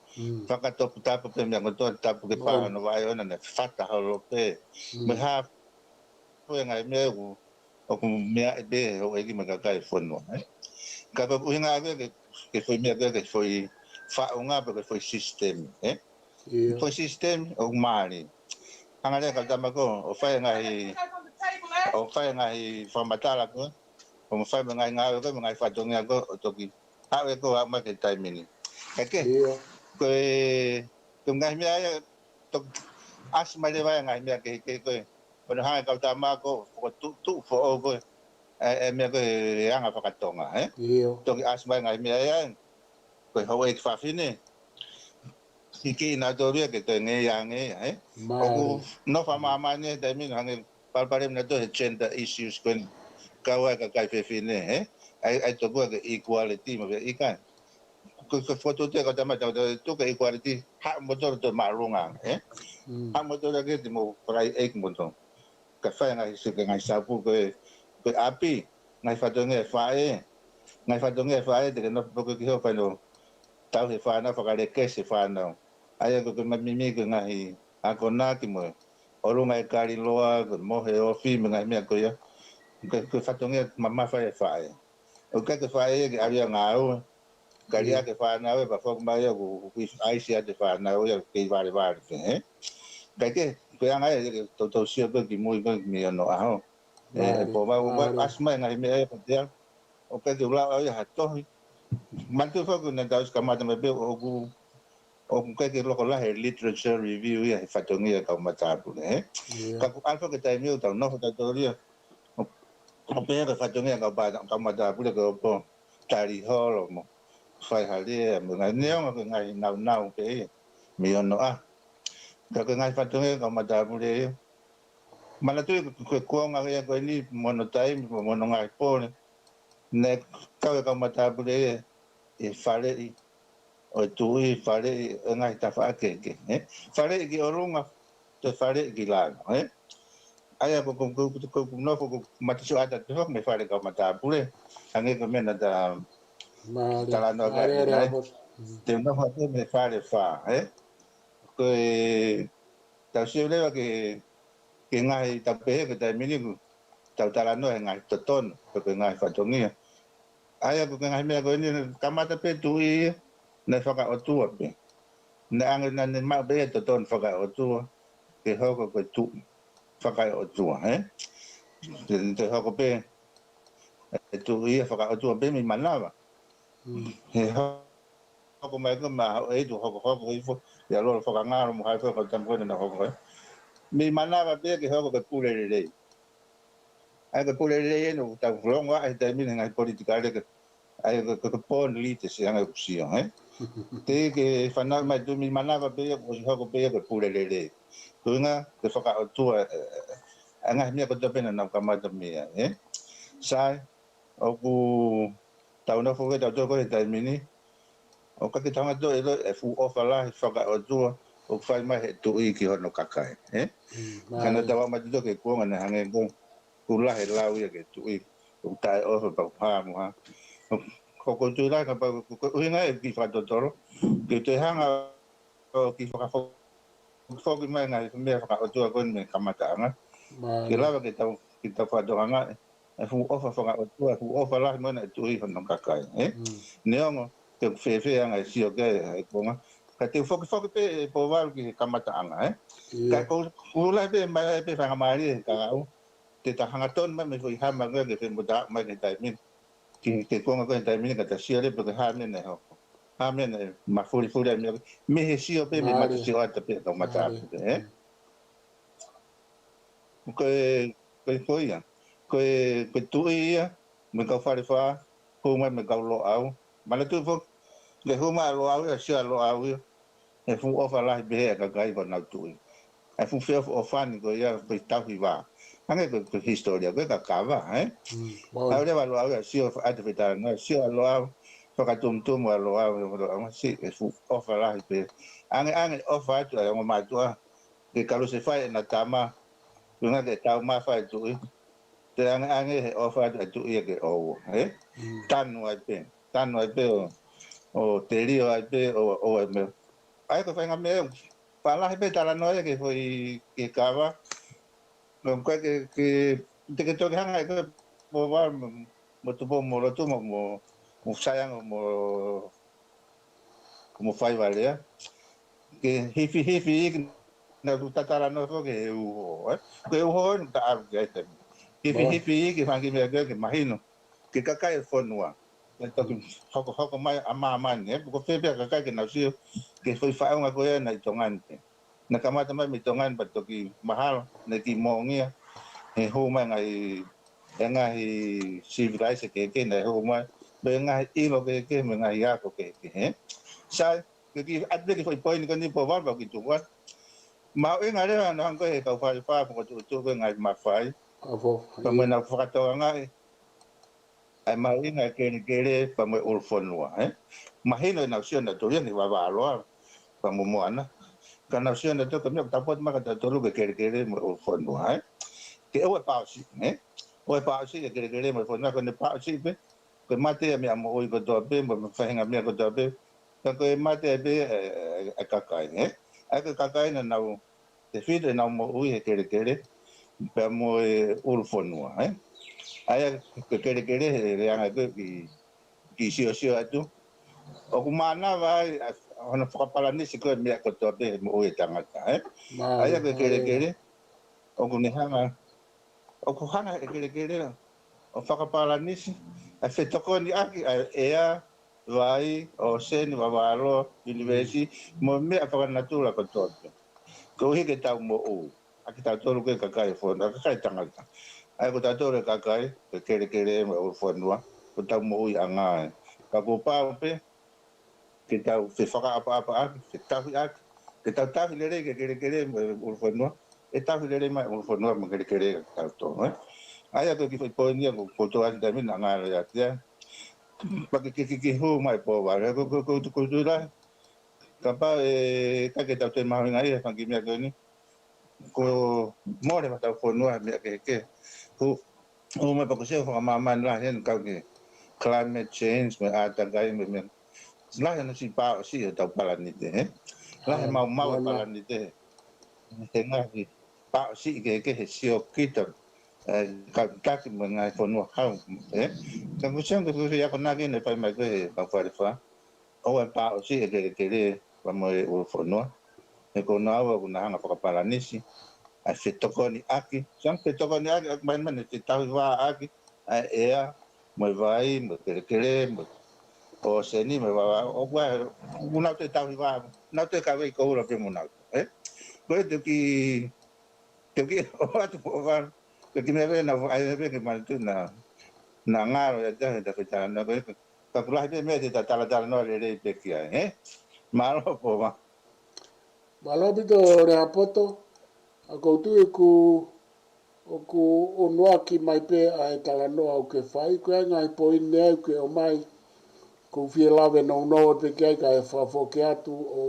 Fakatoputapu pē meʻa kotoa, tapu ke pā hono vaʻe ʻoʻona naʻe fata holo pē. Mo e hā ko e ngaahi meʻa ʻoku, ʻoku meaʻi pē ʻe he houʻeiki mo e kakai e fonua, ē? Ka ko e ʻuhinga ʻaupito ke, ke foʻi meʻa ko ē, ke foʻi faʻunga pe ko e foʻi sisitemi, ē? ʻIo. Foʻi sisitemi ʻoku mālie. Hanga leva e kau tama ko ē ʻo fai e ngaahi, ʻo fai e ngaahi fakamatala ko ē, ʻo mo fai mo e ngaahi ngāue ko ē, mo e ngaahi fatongia ko ē, ʻo toki haʻu ē ko ē ʻo aʻu mai ki he taimi ni. Kae kehe, ʻIo. ko e, ko e ngaahi meʻa ia, toki ʻasi mai leva e ngaahi meʻa kehekehe ko ē, ʻo ne hanga e kau tama ko ē ʻo fokotuʻu, tuʻu foʻou ko ē, e, e meʻa ko ē he anga fakatonga, ē? ʻIo. Toki ʻasi mai e ngaahi meʻa ia, ko e houʻeiki fafine, ʻikai ke nau tō ia ke toe ngei ange ia, ē? Mālie. ʻOku nofo ʻa māmani he taimi ni hangē palopalema nautolu he gender issues ko eni, kau ai e kakai fefine, ē? ʻAi, ʻai tokua ke equality mo e meʻa ʻikai. Ko, ko e fokotuʻu atu e kau tama, tau, tau, tuku e equality, haʻu moutolu toe māʻolunga ange, ē? Mm. Haʻu moutolu ange ke te mou fakaʻeiʻeiki moutolu. Kae fai e ngaahi sio ki he ngaahi saupulu ko ē, ko e ʻapi, ngaahi fatongia e faʻē, ngaahi fatongia e faʻē, te ke nofo pē koe ki hoʻo fānau, tauhi e fānau, fakalekesi e fānau. ʻA ia ko e, ko e mamimi ko e ngaahi akonaki mo e ʻolunga e kaliloa, ko e mohe ofi, mo e ngaahi meʻa ko ia. Ko e, ko e fatongia mamafa e faʻē. ʻOku ʻikai ke faʻē ia ke ʻave ia ʻo ngāue. Ka liʻaki e fānau ē, pea foki mai ia ʻoku, ʻoku ʻi ai siʻi ʻa e fānau ia ʻoku kei valevale pē, ē? Kae kehe, ko e anga ia ke toutou sio pē ki mui ko ē mei onoʻaho. Ē, ʻe Mālie, Povau, ʻoku mālie. ʻasi mai e ngaahi meʻa ia ko ē, ʻoku ʻikai ke u lau au ia ha tohi. Manatuʻi foki naʻa tau ʻosi kamata mai pē ʻoku, ʻoku ʻikai ke loko lahi e literature review ia he fatongia e kau matāpule, ē? ʻIo. Ka kuo ʻalu foki e taimi ʻoku tau nofo tautolu ia ʻo, ʻo pehē ko e fatongia e kau pā-, kau matāpule ko e ʻoku tali holo mo fai ha lea mo e ngaahi, neongo ko e ngaahi naunau pē ia mei onoʻaho. Ka ko e ngaahi fatongia e kau matāpule ia. Manatuʻi ko e, ko e kuonga ia ko eni mo hono taimi, mo hono ngaahi pole. Naʻe kau e kau matāpule ia ʻi he faleʻi ʻo e tuʻi, faleʻi e ngaahi tafaʻaki kehekehe, ē? Faleʻi ki ʻolunga, toe faleʻi ki lalo, ē? ʻA ia ko, ko, ko, ko, ko, ko nofo ko Matasioʻata atu foki mei he fale kau matāpule, hangē ko e meʻa naʻa ta Mālie. talanoa ki ai, Mālie, ē? Ramos. Mm. Te nofo atu mei he fale fā, ē? Ko e, tau sio leva ki he, ki he ngaahi, tau pehē ko e taimi ni ʻoku tau talanoa he ngaahi totonu, ko e ngaahi fatongia. ʻA ia ko e ngaahi meʻa ko eni, kamata pē tuʻi ia, naʻe fakaʻotua pē. Naʻe ʻange naʻa ne maʻu pē ia e totonu fakaʻotua, ke hoko ko e tuʻi fakaʻotua, ē? Te, te hoko pē e tuʻi ia fakaʻotua pē mei manava. Mm. He hoko mai ko ē mei he ʻeitu hokohoko hifo, ia lolo fakangalo mo hai fo kau tama ko ē naʻa nau hoko, ē? Mei manava pē ke hoko ko e pule lelei. ʻA ia ko e pule lelei eni ʻoku tau longo ai he taimi ni he ngaahi politikale ke, ʻa ia ko e, ko e, ko e born leaders ia ʻa e ʻoku sio, ē? Teʻeki ke fanauʻi mai tuʻi mei manava pē ia, kuo ʻosi hoko pē ia ko e pule lelei. Ko e ʻuhinga ke fakaʻotua, ē, ē, ʻa e ngaahi meʻa kotoa pē naʻa nau kamata mei ai, ē? Sai, ʻoku tau nofo ko ē tautolu ko ē he taimi ni, ʻoku ʻikai ke tau hanga ʻo ʻiloʻi e fuʻu ʻofa lahi fakaʻotua ʻoku fai mai he tuʻi ki hono kakai, ē? Mm, Ka naʻa mālie. tau aʻu mai tautolu ki he kuonga naʻe hangē ko ē ʻoku lahi e lau ia ki he tuʻi ʻoku taʻeʻofa pea ʻoku hā mo hā. Ko, ko e tuʻi lahi ka pau ko, ko e ʻuhinga e kiʻi fakatotolo, ke te hanga ʻo kiʻi fakafo-, foki mai e ngaahi meʻa fakaʻotua ko eni mei he kamataʻanga. Mālie. Ke lava ke tau, ke tau fakatokangaʻi e fuʻu ʻofa fakaʻotua, e fuʻu ʻofa lahi mo ʻena e tuʻi hono kakai, ē? Mm. Neongo, te u fēfē ʻa e ngaahi sio ki ai he kuonga. Ka te u fokifoki pē ʻe Povau ki he kamataʻanga, ē? ʻIo. Ka ko, ko e lahi pē, mai pē faingamālie he ka au. Te ta hangatonu mai mei he foʻi hama ko ē ke femotoʻa mai ki he taimi ni. Ki he, ki he kuonga ko ē he taimi ni ka ta sio leva pe ko e hā e meʻa naʻe hoko. Hā e meʻa naʻe mafulifuli ai e meʻa. Mei he sio pē, mei Mālie. Matasioʻata pē, kau matāpule, Mālie. ē? Mm. Ko e, ko e, ko ia. Ko e, ko e tuʻi ia, mei he kau Falefā, hū mai mei he kau Loʻau. Manatuʻi foki, ke hū mai ʻa Loʻau ia, sio ʻa Loʻau ia. E fuʻu ʻofa lahi pehē ʻa e kakai ki honau tuʻi. E fuʻu feʻofoʻofani ko ia, ko e tauhi vā. Hangē ko e, ko e hisitōlia, ko e kakava, ē? Mm, mālie. Haʻu leva ʻa Loʻau ia, sio fa-, ʻa e fetalanoa, sio ʻa Loʻau, fakatumutumu ʻa Loʻau, Loʻau, si, e fuʻu ʻofa lahi pehē. ʻAngeʻange ʻofa atu ʻa e ongo mātuʻa, ke kalusefai ʻena tama, ko e ʻuhinga ke taumafa e tuʻi. Toe ʻangeʻange he ʻofa atu e tuʻi ia ke ʻoua, ē? Mm. Tanu ai pē, tanu ai pē ʻo, ʻo telio ai pē ʻo, ʻo e meʻa. ʻA ia ko e faʻahinga meʻa, faʻa lahi pē talanoa ia ki he foʻi, ki he kava. Mo ko e ke, ke, te ke toki hanga ʻe koe Povau mo, mo Tupou mo Lotu mo, mo, mo Saiango mo mo faivalea. Ke hifihifi ʻi ke nau tatala nofo ke he uho, ē? Ke uho ʻi ta aru ke ai te. Hifihifi ʻi ke fanga kiʻi meʻa ke, ke mahino. Ke kakai e fonua. Ke toki hoko, hoko mai ʻa māmani, ē? Ko fē pē ʻa kakai ke nau sio, ke foʻi faʻunga ko ia naʻe ʻi Tonga ni. Naʻe kamata mai mei Tonga ni pea toki mahalo, naʻe kiʻi moʻungia. He hū mai ngaahi, e ngaahi civilization kehekehe naʻe hū mai. Mo e ngaahi ʻilo kehekehe, mo e ngaahi ako kehekehe, ē? Sai, ke kiʻi ʻatu pē kiʻi foʻi poini ko eni Pouvalu pea u kiʻi tuku atu. Mahuʻinga leva naʻe hanga ko ē he kau Falefā, fokotuʻutuʻu ko ē ngaahi mafai. Pea mo ʻenau fakatokangaʻi ʻa e mahuʻinga e kelekele pea mo e ʻulu fonua, ē? Mahino ʻenau sio nautolu ia ni Vavaʻu, Loa, pea mo Moana. Ka nau sio nautolu ka meʻa ʻoku tau potu mai ka tautolu ko e kelekele mo e ʻulu fonua, ē? Ke ʻoua ʻe paʻusiʻi, ē? ʻOua ʻe paʻusiʻi e kelekele mo e fonua, ko ʻene paʻusiʻi pē, ko e mate ia meʻa moʻui kotoa pē, mo e faʻahinga meʻa kotoa pē, ka ko e mate ai pē e, e, e kakai, ē? ʻA ia ko e kakai naʻa nau tefito ʻenau moʻui he kelekele, pea mo e ʻulu fonua, ē? ʻA ia ko e kelekele he leanga ko ē kiʻi, kiʻi siosio atu. ʻOku mānava ai ʻa, ʻa hono fakapalanisi ko ē meʻa kotoa pē he moʻui e tangata, ē? ʻA ia ko e kelekele, ʻoku ne hanga, ʻoku hanga he kelekele ʻo fakapalanisi ʻa e fetokoniʻaki ʻa e ʻea, vai, ʻōseni, vavalo, ʻunivēsi, mo e meʻa fakanatula kotoa pē. Koeʻuhi ke tau moʻui, ʻa kitautolu ko e kakai fonua, kakai tangata. ʻA ia ko tautolu e kakai, ko e kelekele mo e ʻulu fonua, ko ʻetau moʻuiʻanga ē. Ka kuo pau pē ke tau fefakaʻapaʻapaʻaki, fetauhiʻaki, ke tau tauhi lelei ki he kelekele mo e ʻulu fonua, ʻe tauhi lelei mai e ʻulu fonua mo e kelekele kiate kitautolu, ē? ʻA ia ko e kiʻi foʻi poini ia ʻoku ou tui ʻa e taimi ni naʻa ngalo ia kia. Pea ke, ke, ke, ke hū mai Pouvalu, ko, ko, ko, ko, ko, ko, kapau ʻe ʻikai ke tau toe mahuʻingaʻia e fanga kiʻi meʻa ko eni, kuo mole ʻetau fonua he meʻa kehekehe. Hū, hū mai pea ko e sio fakamāmani lahi eni kau ki he climate change, mo e ʻātakai, mo e meʻa. Lahi hono siʻi paʻusiʻi ʻetau palanite, ē? Lahi e maumau e palanite he ngaahi paʻusiʻi kehekehe, siokita, ē, kau taki mo e ngaahi fonua hau, ē? Ka ʻoku ou sio ange ko e akonaki naʻe fai mai ko ē he kau Falefā. ʻOua ʻe paʻusiʻi e kelekele pea mo e ʻulu fonua. He ko naua ʻoku na hanga fakapalanisi ʻa e fetokoniʻaki. Sio ange, fetokoniʻaki, ʻoku mahino mai naʻe fetauhivaʻaki ʻa e ʻea, mo e vai, mo e kelekele, mo e ʻōseni, mo e vava, ʻoku ʻa, ʻoku nau toe tauhivaʻa, nau toe kavei koula pē mo nau, ē? Ko e te u kiʻi, te u kiʻi ʻoatu Pouvalu, ko e kiʻi meʻa pē naʻa ku ʻai pē ke manatu naʻa, naʻa ngalo ia te ta fetana, ko e, ka ʻoku lahi pē meʻa te ta talatalanoa lelei pē ki ai, ē? Mālō Pouvalu. Mālō ʻaupito Lehaapoto, ʻa ʻoku ou tui ʻoku, ʻoku ʻunuaki mai pē ʻa e talanoa ʻoku ke fai, ko e ngaahi poini ʻoku ke ʻomai, ʻoku ou fie lave nounou pē ki ai kae fakafoki atu ʻo,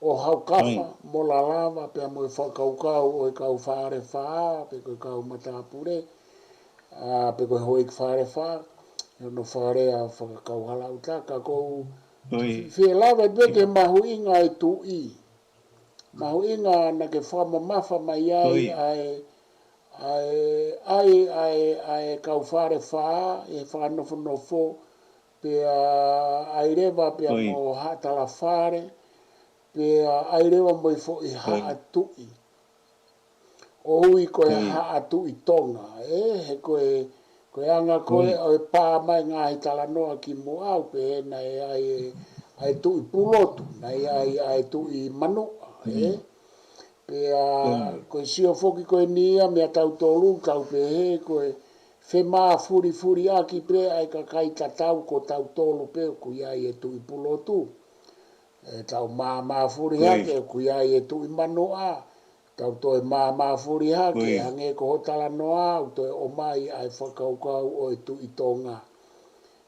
ʻo, ʻo haukafa, mo lalava, pea mo e fakakaukau ʻo e kau Falefā, pe ko e kau matāpule, ʻa, pe ko e houʻeiki Falefā, ʻi hono fakalea fakakauhalautaka, ʻoku ou fie lave pē ki he mahuʻinga e tuʻi. Mahuʻinga naʻa ke fakamamafa mai ai ʻa e, ʻa e, ʻa e, ʻa e, ʻa e kau Falefā, ʻi he fakanofonofo, pea ʻai leva, pea mo Haʻa Talafale, pea ʻai leva mo e foʻi Haʻa Tuʻi. ʻO ui ko e Haʻa Tuʻi Tonga, ē, he ko e, ko e anga ko ē ʻo e pā mai ngaahi talanoa kimuʻa ʻoku pehē naʻe ʻi ai e, ʻa e Tuʻi Pulotu, naʻe ʻi ai ʻa e Tuʻi Manuʻa, ē. Pea ko e sio foki ko eni ia meia tautolu, kau pehē ko e femāfulifuliʻaki pē ʻa e kakai tatau ko tautolu pē ʻoku ʻi ai e Tuʻi Pulotu. ʻE tau māmāfuli hake ʻoku ʻi ai e Tuʻi Manuʻa, tau toe māmāfuli hake, hangē ko hoʻo talanoa, ʻoku toe ʻomai ʻa e fakakaukau ʻo e Tuʻi Tonga.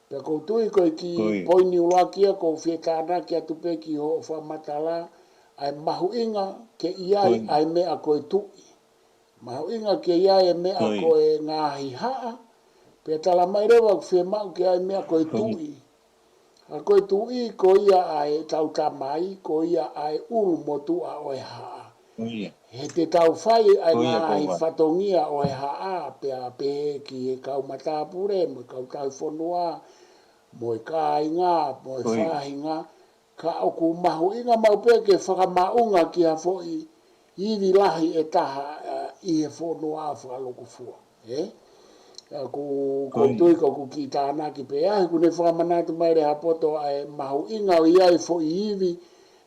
Pea ʻoku ou tui ko e kiʻi poini ʻuluaki ia ʻoku ou fie tānaki atu pē ki hoʻo fakamatala, ʻa e mahuʻinga ke ʻi ai ʻa e meʻa ko e tuʻi. Mahuʻinga ke ʻi ai e meʻa ko e ngaahi haʻa, pea tala mai leva ʻoku fiemaʻu ke ʻi ai e meʻa ko e tuʻi. ʻA ko e tuʻi, ko ia ʻa e tau tamai, ko ia ʻa e ʻulumotuʻa ʻo e haʻa. He te tau fai ʻa e ngaahi fatongia ʻo e haʻa, pea pehē ki he kau matāpule, mo e kau tauhi fonua, mo e kāinga, mo e faʻahinga, ka ʻoku mahuʻinga maʻu pē ke fakamaʻunga ki ha foʻi ivi lahi ʻe taha, ʻa, ʻi he fonua fakalukufua. Ē? ʻA, ʻoku, ʻoku ou tui ko ʻeku kiʻi tānaki pē ʻa ē, ʻoku ne fakamanatu mai Lehaapoto ʻa e mahuʻinga ʻo ʻi ai e foʻi ivi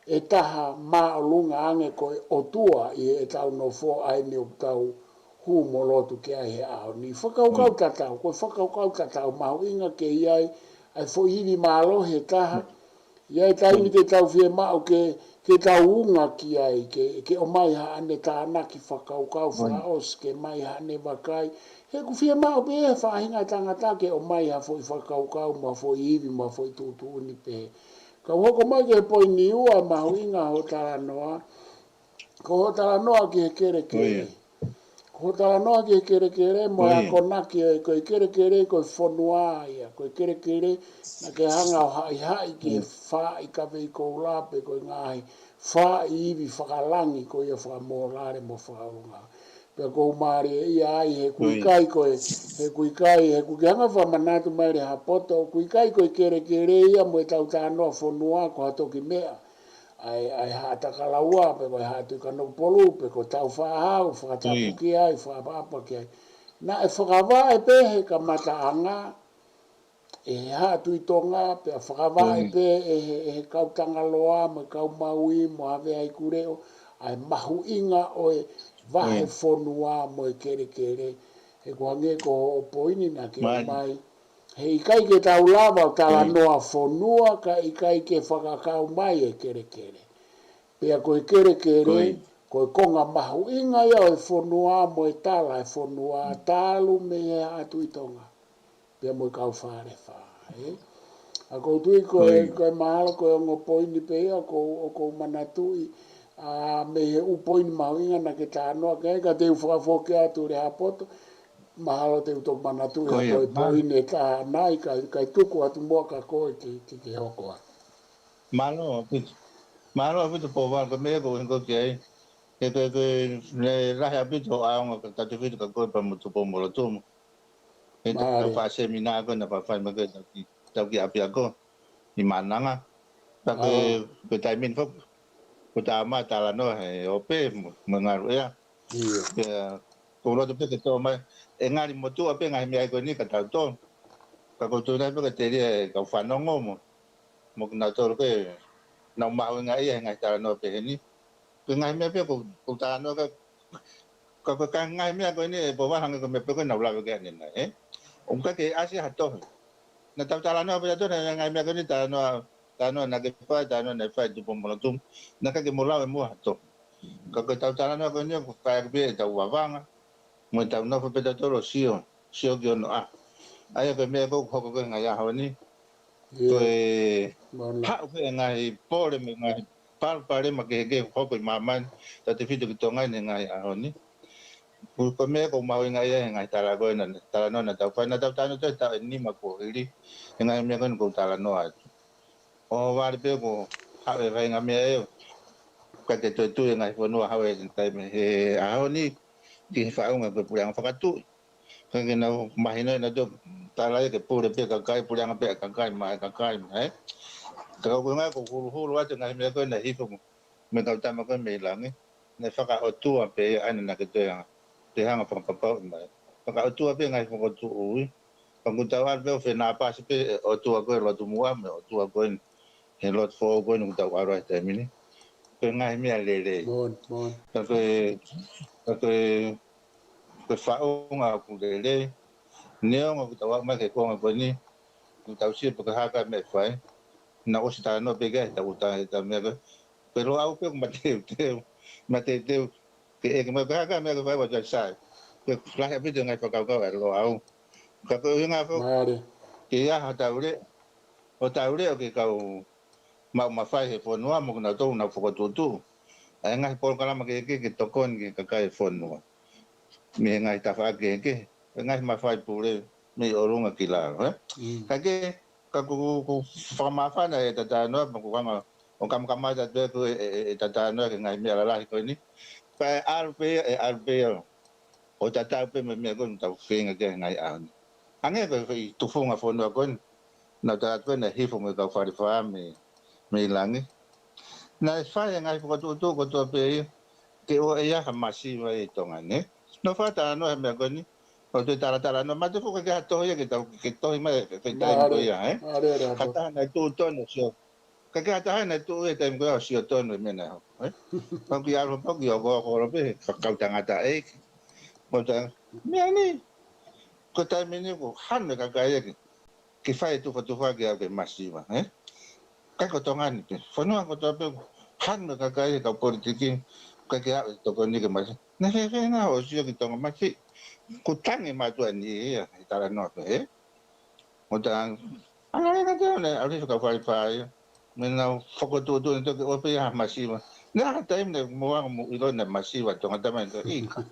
ʻe taha māʻolunga ange ko e ʻOtua ʻi heʻetau nofo ʻa eni ʻoku tau hū mo lotu ki ai he ʻaho ni. Fakakaukau tatau, ko e fakakaukau tatau mahuʻinga ke ʻi ai ʻa e foʻi ivi mālohi ʻe taha. ʻI ai taimi te tau fiemaʻu ke, ke tau unga ki ai, ke, ke ʻomai haʻane tānaki fakakaukau fakaʻosi, ke ʻomai haʻane vakai. He ʻoku fiemaʻu pē he faʻahinga tangata ke ʻomai ha foʻi fakakaukau, mo ha foʻi ivi, mo ha foʻi tuʻutuʻuni pē. Ka u hoko mai ki he poini ua mahuʻinga hoʻo talanoa, ko hoʻo talanoa ki he kelekele. Ko hoʻo talanoa ki he kelekele, mo e akonaki ē, ko e kelekele, ko e fonua ia, ko e kelekele, naʻa ke hanga ʻo haʻihaʻi ki he faʻi kavei koula pe ko e ngaahi faʻi ivi fakalangi ko ia fakamōlale mo fakaʻolunga. Pea ʻoku ou mālieʻia ai he ʻoku ʻikai ko e, he ʻoku ʻikai, he ʻoku ke hanga fakamanatu mai Lehaapoto, ʻoku ʻikai ko e kelekele ia mo ʻetau talanoa fonua ko ha toki meʻa. ʻA e, ʻa e Haʻa Takalaua, pe ko e Haʻa Tuʻi Kanokupolu, pe ko Taufaʻāhau, fakatapu ki ai, fakaʻapaʻapa ki ai. Naʻe fakavaʻe pē he kamataʻanga, ʻe he Haʻa Tuʻi Tonga, pea fakavaʻe pē ʻe he, ʻe he kau Tangaloa, mo e kau Maui, mo Havea Hikuleʻo, ʻa e mahuʻinga ʻo e vahe fonua mo e kelekele. He ʻoku hangē ko hoʻo poini naʻa ke ʻomai. He ʻikai ke tau lava ʻo talanoa fonua, ka ʻikai ke fakakau mai e kelekele. Pea ko e kelekele, ko e konga mahuʻinga ia ʻo e fonua mo e tala e fonua talu mei he Haʻa Tuʻi Tonga. Pea mo e kau Falefā, ē? ʻA ʻoku ou tui ko e, ko e mahalo ko e ongo poini pē ia ʻoku ou, ʻoku ou manatuʻi, ʻa, mei he ʻū poini mahuʻinga naʻa ke talanoa ki ai, ka te u fakafoki atu Lehaapoto, mahalo te u toki manatuʻi ha ko e poini ʻe taha nai, kae, kae tuku atu muʻa kia koe ke, ke, ke hoko atu. Mālō ʻaupito. Mālō ʻaupito Pouvalu, ko e meʻa ko ē ʻoku ou hinga ki ai. He ko e, ko e, ne lahi ʻaupito ʻaonga ka tau tefito kia koe pea mo Tupou-mo-Lotumu. He tau faʻa semina ko ē naʻa faʻa fai mai ko ē tau ki, tau ki ʻapiako ʻi Maʻananga. Pea ko e, ko e taimi ni foki, ko e tama talanoa he ope mo, mo e ngalu ʻea. Pea, ko e loto pē ke tō mai, ʻe ngali motuʻa pē ngaahi meʻa ko eni ka tau tō. Ka ʻoku ou tui nai pē ke telia e kau fanongo mo, mo kinautolu ke nau mahuʻingaʻia he ngaahi talanoa pehē ni. Ko e ngaahi meʻa pē ko, ko e talanoa ka, ka, ko e ngaahi meʻa ko eni ʻe Pouvalu hangē ko e meʻa pē ko ē naʻa ku lave ki ai ʻanenai, ē? ʻOku ʻikai ke ʻasi ha tohi. Naʻa tau talanoa pē tautolu he ngaahi meʻa ko eni talanoa, talanoa naʻa ke fai, talanoa naʻe fai Tupou-mo-Lotumu. Naʻe ʻikai ke mo lau ʻe muʻa ha tohi. Ka ko ʻetau talanoa ko eni ʻoku fai ʻaki pē ʻetau vavanga. Mo ʻetau nofo pē tautolu ʻo sio, sio ki onoʻaho. ʻA ia ko e meʻa ko ē ʻoku hoko ko ē he ngaahi ʻaho ni. Ko e haʻu pē ngaahi pole mo e ngaahi palopalema kehekehe ʻoku hoko ʻi māmani, tautefito ki Tonga ni he ngaahi ʻaho ni. Ko, ko e meʻa ʻoku ou mahuʻingaʻia he ngaahi tala ko ē naʻa, talanoa naʻa tau fai, naʻa tau talanoa ʻi he taʻu ʻe nima kuo hili, he ngaahi meʻa ko ē ʻoku ou talanoa atu. ʻO vale pē ko e haʻu e faʻahinga meʻa ē, ʻikai ke toe tui e ngaahi fonua haʻu he taimi he ʻaho ni, ki he faʻunga ko e puleʻanga fakatuʻi. ʻIkai ke nau mahinoʻi nautolu tala ia ke pule pē kakai, puleʻanga pē kakai, maʻa e kakai, maʻa e. Ka ko e ngaahi ko e huluhulu atu e ngaahi meʻa ko ē naʻe hifo mo, mo e kau tama ko ē mei langi. Naʻe fakaʻotua pē ia ʻa ena naʻa ke toe hanga, toe hanga fakapapauʻi mai. Fakaʻotua pē ngaahi fokotuʻu ui. Ka ʻoku tau ʻalu pē ʻo fenāpasi pē ʻe he ʻotua ko ē lotu muʻa mo e ʻotua ko ē he lotu foʻou ko eni ʻoku tau ʻalu ai he taimi ni. Ko e ngaahi meʻa lelei. Ka ko e, ka ko e, ko e faʻunga ʻoku lelei. Neongo ʻoku tau aʻu mai ki he konga ko eni, ʻoku tau sio pe ko e hā e meʻa ʻe fai. Naʻa ku ʻosi talanoa pē ki ai he taʻu ʻe taha he taʻu meʻa ko ē. Ko e Loʻau pē ʻoku mateuteu, mateuteu. Ke ʻeke mai ko e hā e meʻa ke fai ʻa Tuʻi Sai. Ko e lahi ʻaupito e ngaahi fakakaukau ʻa e Loʻau. Ka ko e ʻuhinga foki ke ʻi ai hotau leʻo, hotau leʻo ki he kau maʻu mafai he fonua mo kinautolu ʻoku nau fokotuʻutuʻu ʻa e ngaahi polokalama kehekehe ke tokoni ki he kakai e fonua. Mei he ngaahi tafaʻaki kehekehe, e ngaahi mafai pule mei ʻolunga ki lalo, ē? Ka ke, ka ʻoku, ʻoku fakamāfana e talanoa, mo ʻeku hanga ʻo kamakamata atu ʻeku, e, e, e talanoa ki he ngaahi meʻa lalahi ko eni. Pea ʻe ʻalu pē ia, ʻe ʻalu pē ia ʻo tatau pē mo e meʻa ko ē ʻoku tau feinga ki ai he ngaahi ʻaho ni. Hangē ko e foʻi tufunga fonua ko eni, naʻa tau ʻalu ko ē naʻe hifo mo e kau Falefā mei, mei langi. Naʻe fai e ngaahi fokotuʻutuʻu kotoa pē ia ke ʻoua ʻe ʻi ai ha masiva ʻi Tonga ni. Naʻe fai talanoa he meʻa ko eni, ʻo toe talatalanoa, ma te fuka ke ha tohi ia ke tau, ke tohi mai he taimi ko ia, ē? Mālie, mālie, ha taha naʻe tuʻu tonu ʻo sio. Ka ke ha taha naʻe tuʻu he taimi ko ia ʻo sio tonu he meʻa naʻe hoko, ē? Pau ke ʻalu, pau ke ʻokoʻoko holo pē, ka kau tangataʻeiki. Ko e taimi ni, ko e taimi ni kuo hanu e kakai ia ke, ke fai e tufatufa ke aʻu ki he masiva, ē? ʻIkai ko Tonga ni pē. Fonua kotoa pē, hanu e kakai he kau politiki, ʻikai ke aʻu e tokoni ki he masiva. Naʻe fēfē nai hoʻo sio ki Tonga masiva? Kuo tangi mātuʻa ni ia, he talanoa pē, ē? Mo ta, anga anga te ne, ʻalu he kau Falefā ia. Meʻa naʻa nau fokotuʻutuʻu ne toki ʻoua ʻe ʻi ai ha masiva. Naʻe ʻi ai ha taimi naʻe mou anga mou ʻilo naʻe masiva Tonga, taimi naʻe ʻikai.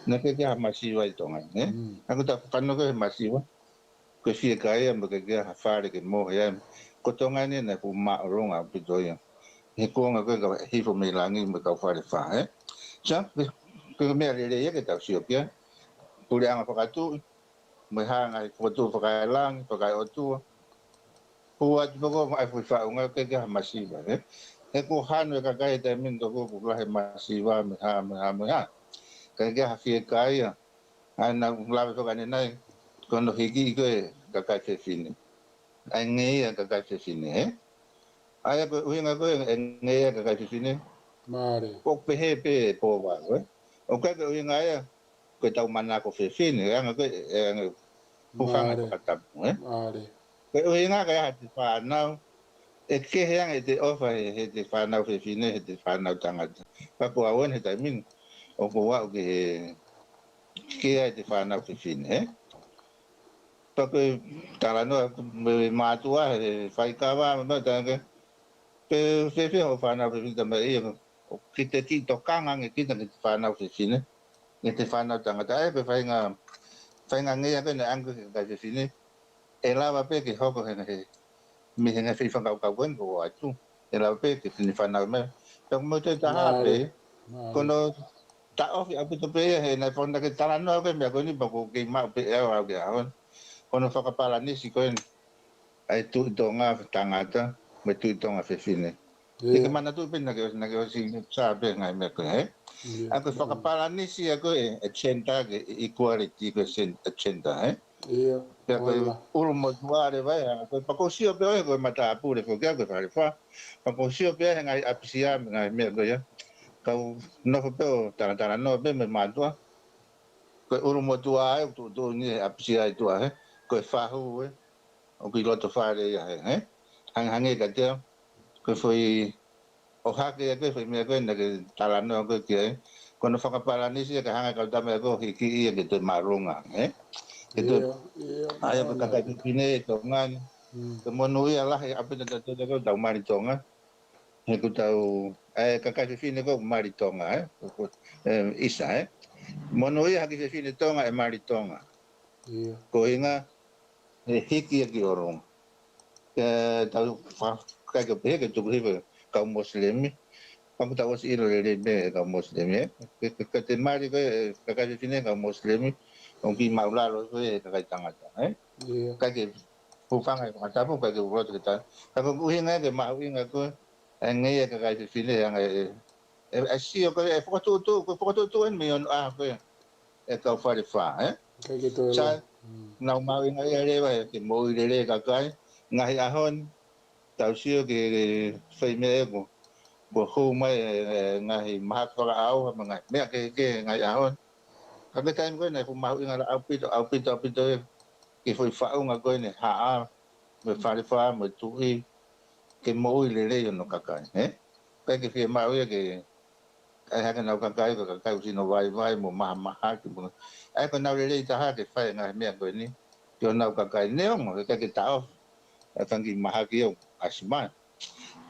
Naʻe ʻikai ke ʻi ai ha masiva ʻi Tonga, ē? Mm. ʻA ko ta fanongo ki he masiva. Ko e fiekaia mo e ʻikai ke ʻi ai ha fale ke mohe ai. Ko Tonga ni naʻe fuʻu māʻolunga ʻaupito ia. He kuonga ko ē ka hifo mei langi mo e kau Falefā, ē? Sa, ko e, ko e meʻa lelei ia ke tau sio ki ai. Puleʻanga fakatuʻi, mo e hā e ngaahi fokotuʻu fakaelangi, fakaeʻotua. Hū atu pē ko ē mo e foʻi faʻunga, ʻikai ke ʻi ai ha masiva, ē? He kuo hanu e kakai he taimi ni tokua kuo lahi e masiva, mo e hā, mo e hā, mo e hā. ʻIkai ke ʻi ai ha fiekaia. ʻA ia naʻa ku lave fakaʻanenai, ko hono hiki ko ē kakai fefine. ʻA e ngeia kakai fefine, ē? ʻA ia ko e ʻuhinga ko ē e ngeia kakai fefine. Mālie. ʻOku pehē pē ʻe Pouvalu, ē? ʻOku ʻikai ko e ʻuhinga ia, ko ʻetau manako fefine, ʻe anga ko ē, ʻe anga hūfanga he fakatapu, ē? Mālie. Ko e ʻuhinga ka ʻi ai ha te fānau, ʻe kehe ange ʻete ʻofa he, he te fānau fefine, he te fānau tangata. Pea ko au eni he taimi ni, ʻoku ou aʻu ki he, ki ai ʻete fānau fefine, ē? Pea ko e talanoa mo e mātuʻa, he faikava, mo e meʻa tāke. Pe fēfē hoʻo fānau fefine, talamai ʻe ia, ʻoku te kiʻi tokanga ange kita ki he fānau fefine, ki he fānau tangata. ʻA ia ko e faʻahinga, faʻahinga ngeia ko ē naʻe anga ki he kakai fefine, ʻe lava pē ke hoko he, he, mei he ngaahi foʻi fakakaukau ko eni kuo ʻoatu. ʻE lava pē ke fefine fānau mai. Pea ko e meʻa toe taha pē, ko hono taʻofi ʻaupito pē ia he naʻe fonu ke talanoa ko ē meʻa ko eni pea ʻoku ou kei maʻu pē ʻe au au ki he ʻaho ni. Ko hono fakapalanisi ko eni ʻa e Tuʻi Tonga tangata, mo e Tuʻi Tonga fefine. Te ke manatuʻi pē naʻa ke, naʻa ke ʻosi sio pē ngaahi meʻa ko ē, ē? ʻA ko e fakapalanisi ʻa ko ē, e gender ke equality ko e sen-, e gender, ē? Pea ko e ʻulumotuʻa leva ia, ko e pea ʻoku ou sio pē ʻo ʻi he ko e matāpule foki au ko e Falefā. Pea ʻoku ou sio pē he ngaahi ʻapisia mo e ngaahi meʻa ko ia. Kau nofo pē ʻo talatalanoa pē mo e mātuʻa. Ko e ʻulumotuʻa ē, ʻoku tuʻutuʻuni he ʻapisia ʻi tuʻa, ē? Ko e fahu, ē? ʻOku ʻi loto fale ia, ē? Hangehangē kiate au. Ko e foʻi ʻohake ia ko e foʻi meʻa ko ē naʻa ke talanoa ko ē ki ai. Ko hono fakapalanisi ia ka hanga ʻe he kau tama ia ko ē ʻo hiki ia ke toe māʻolunga, ē? Ke toe, ʻa ia ko e kakai fefine ʻi Tonga ni. Ko e monūʻia lahi ʻaupito ʻa tautolu ko ē ʻoku tau mali Tonga. He ko ʻetau, ʻa e kakai fefine ko ē ʻoku mali Tonga, ē? Ko, ko, ē, ʻisa, ē? Monūʻia ha kiʻi fefine Tonga ʻe mali Tonga. Ko e ʻuhinga, ʻe hiki ia ki ʻolunga. ʻE, tau fa-, ʻikai ke pehē ke tuku hifo e kau Mosilemi. Pea ʻoku tau ʻosi ʻilo lelei pē e kau Mosilemi, ē? Ke, ke, ke te mali ko ē, kakai fefine kau Mosilemi, ʻoku kiʻi māʻulalo ko ē he kakai tangata, ē? ʻIkai ke hūfanga he fakatapu, ʻikai ke u loto ke ta-. Ka ko e ʻuhinga ke mahuʻinga ko ē, e ngeia kakai fefine, ʻa e, ʻe, ʻe sio ko ē, e fokotuʻutuʻu, ko e fokotuʻutuʻu eni mei onoʻaho ko ē, e kau Falefā, ē? Sa, nau mahuʻinga ia leva, ē, ke moʻui lelei e kakai, ngaahi ʻaho ni, tau sio ki he foʻi meʻa ē ko, kuo hū mai e, e, ngaahi mahaki fakaʻauha mo e ngaahi meʻa kehekehe he ngaahi ʻaho ni. Ka ko e taimi ko ē naʻe fuʻu mahuʻinga lahi ʻaupito, ʻaupito, ʻaupito ē, ki he foʻi faʻunga ko eni haʻa, mo e Falefā, mo e tuʻi, ke moʻui lelei hono kakai, ē? ʻIkai ke fiemaʻu ia ke, ʻai hake ʻenau kakai, ko e kakai ʻoku sino vaivai mo mahamahaki mo. ʻA ia ko ʻenau lelei taha ke fai e ngaahi meʻa ko eni ki honau kakai neongo, ʻikai ke taʻofi e fanga kiʻi mahaki ʻoku ʻasi mai.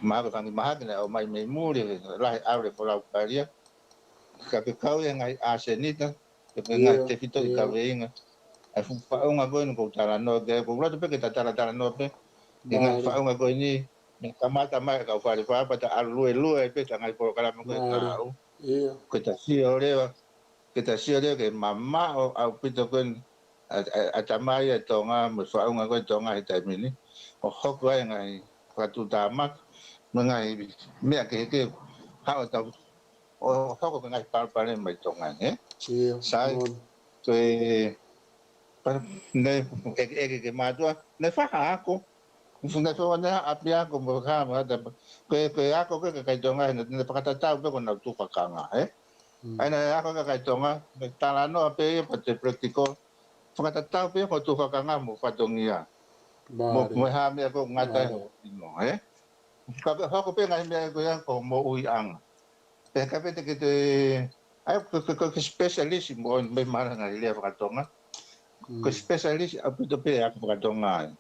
Mahalo ko e fanga kiʻi mahaki naʻe ʻomai mei muli, lahi ʻalu e folau kalia. Ka ke kau ia he ngaahi ʻāsenita, pe ko e ngaahi tefitoʻi kaveinga. ʻA e fuʻu faʻunga ko eni ʻoku ou talanoa ki ai, ʻoku ou loto pē ke ta talatalanoa pē ki he ngaahi faʻunga ko eni, mei he kamata mai e kau Falefā, pea ta ʻalu luelue ai pē ʻeta ngaahi polokalama ko ē ʻoku tau. Ke ta sio leva, ke ta sio leva ki he mamaʻo ʻaupito ko eni ʻa, ʻa, ʻatamai ʻa Tonga, mo e faʻunga ko ē ʻo Tonga he taimi ni, ʻo hoko ai e ngaahi fakatuʻutāmaki, mo e ngaahi meʻa kehekehe, haʻu ʻo tau, ʻo hoko ko e ngaahi palopalema ʻi Tonga ni, ē? ʻIo, sai, ko e, naʻe ʻeke, ʻeke ki he mātuʻa, naʻe fai ha ako, naʻe fai ha ʻapiako mo ha, mo ha, ko e, ko e ako ko ē ʻa e kakai Tonga, naʻe, naʻe fakatatau pē ko honau tufakanga, ē? ʻA ia naʻe ako ki he kakai Tonga, naʻe talanoa pē ia, pea toe practical, fakatatau pē ko e tufakanga mo e fatongia. Mo, mo e hā e meʻa ʻoku ngata ai hoʻo ʻino, ē? Ka ke hoko pē ngaahi meʻa ko ia ko e moʻuiʻanga. Pea kapau te ke toe, ʻa ia ko, ko, ko, ko e specialist mo, mo e malanga ʻi he lea faka-Tonga. Ko e specialist ʻaupito pē ʻa e ako faka-Tonga ai.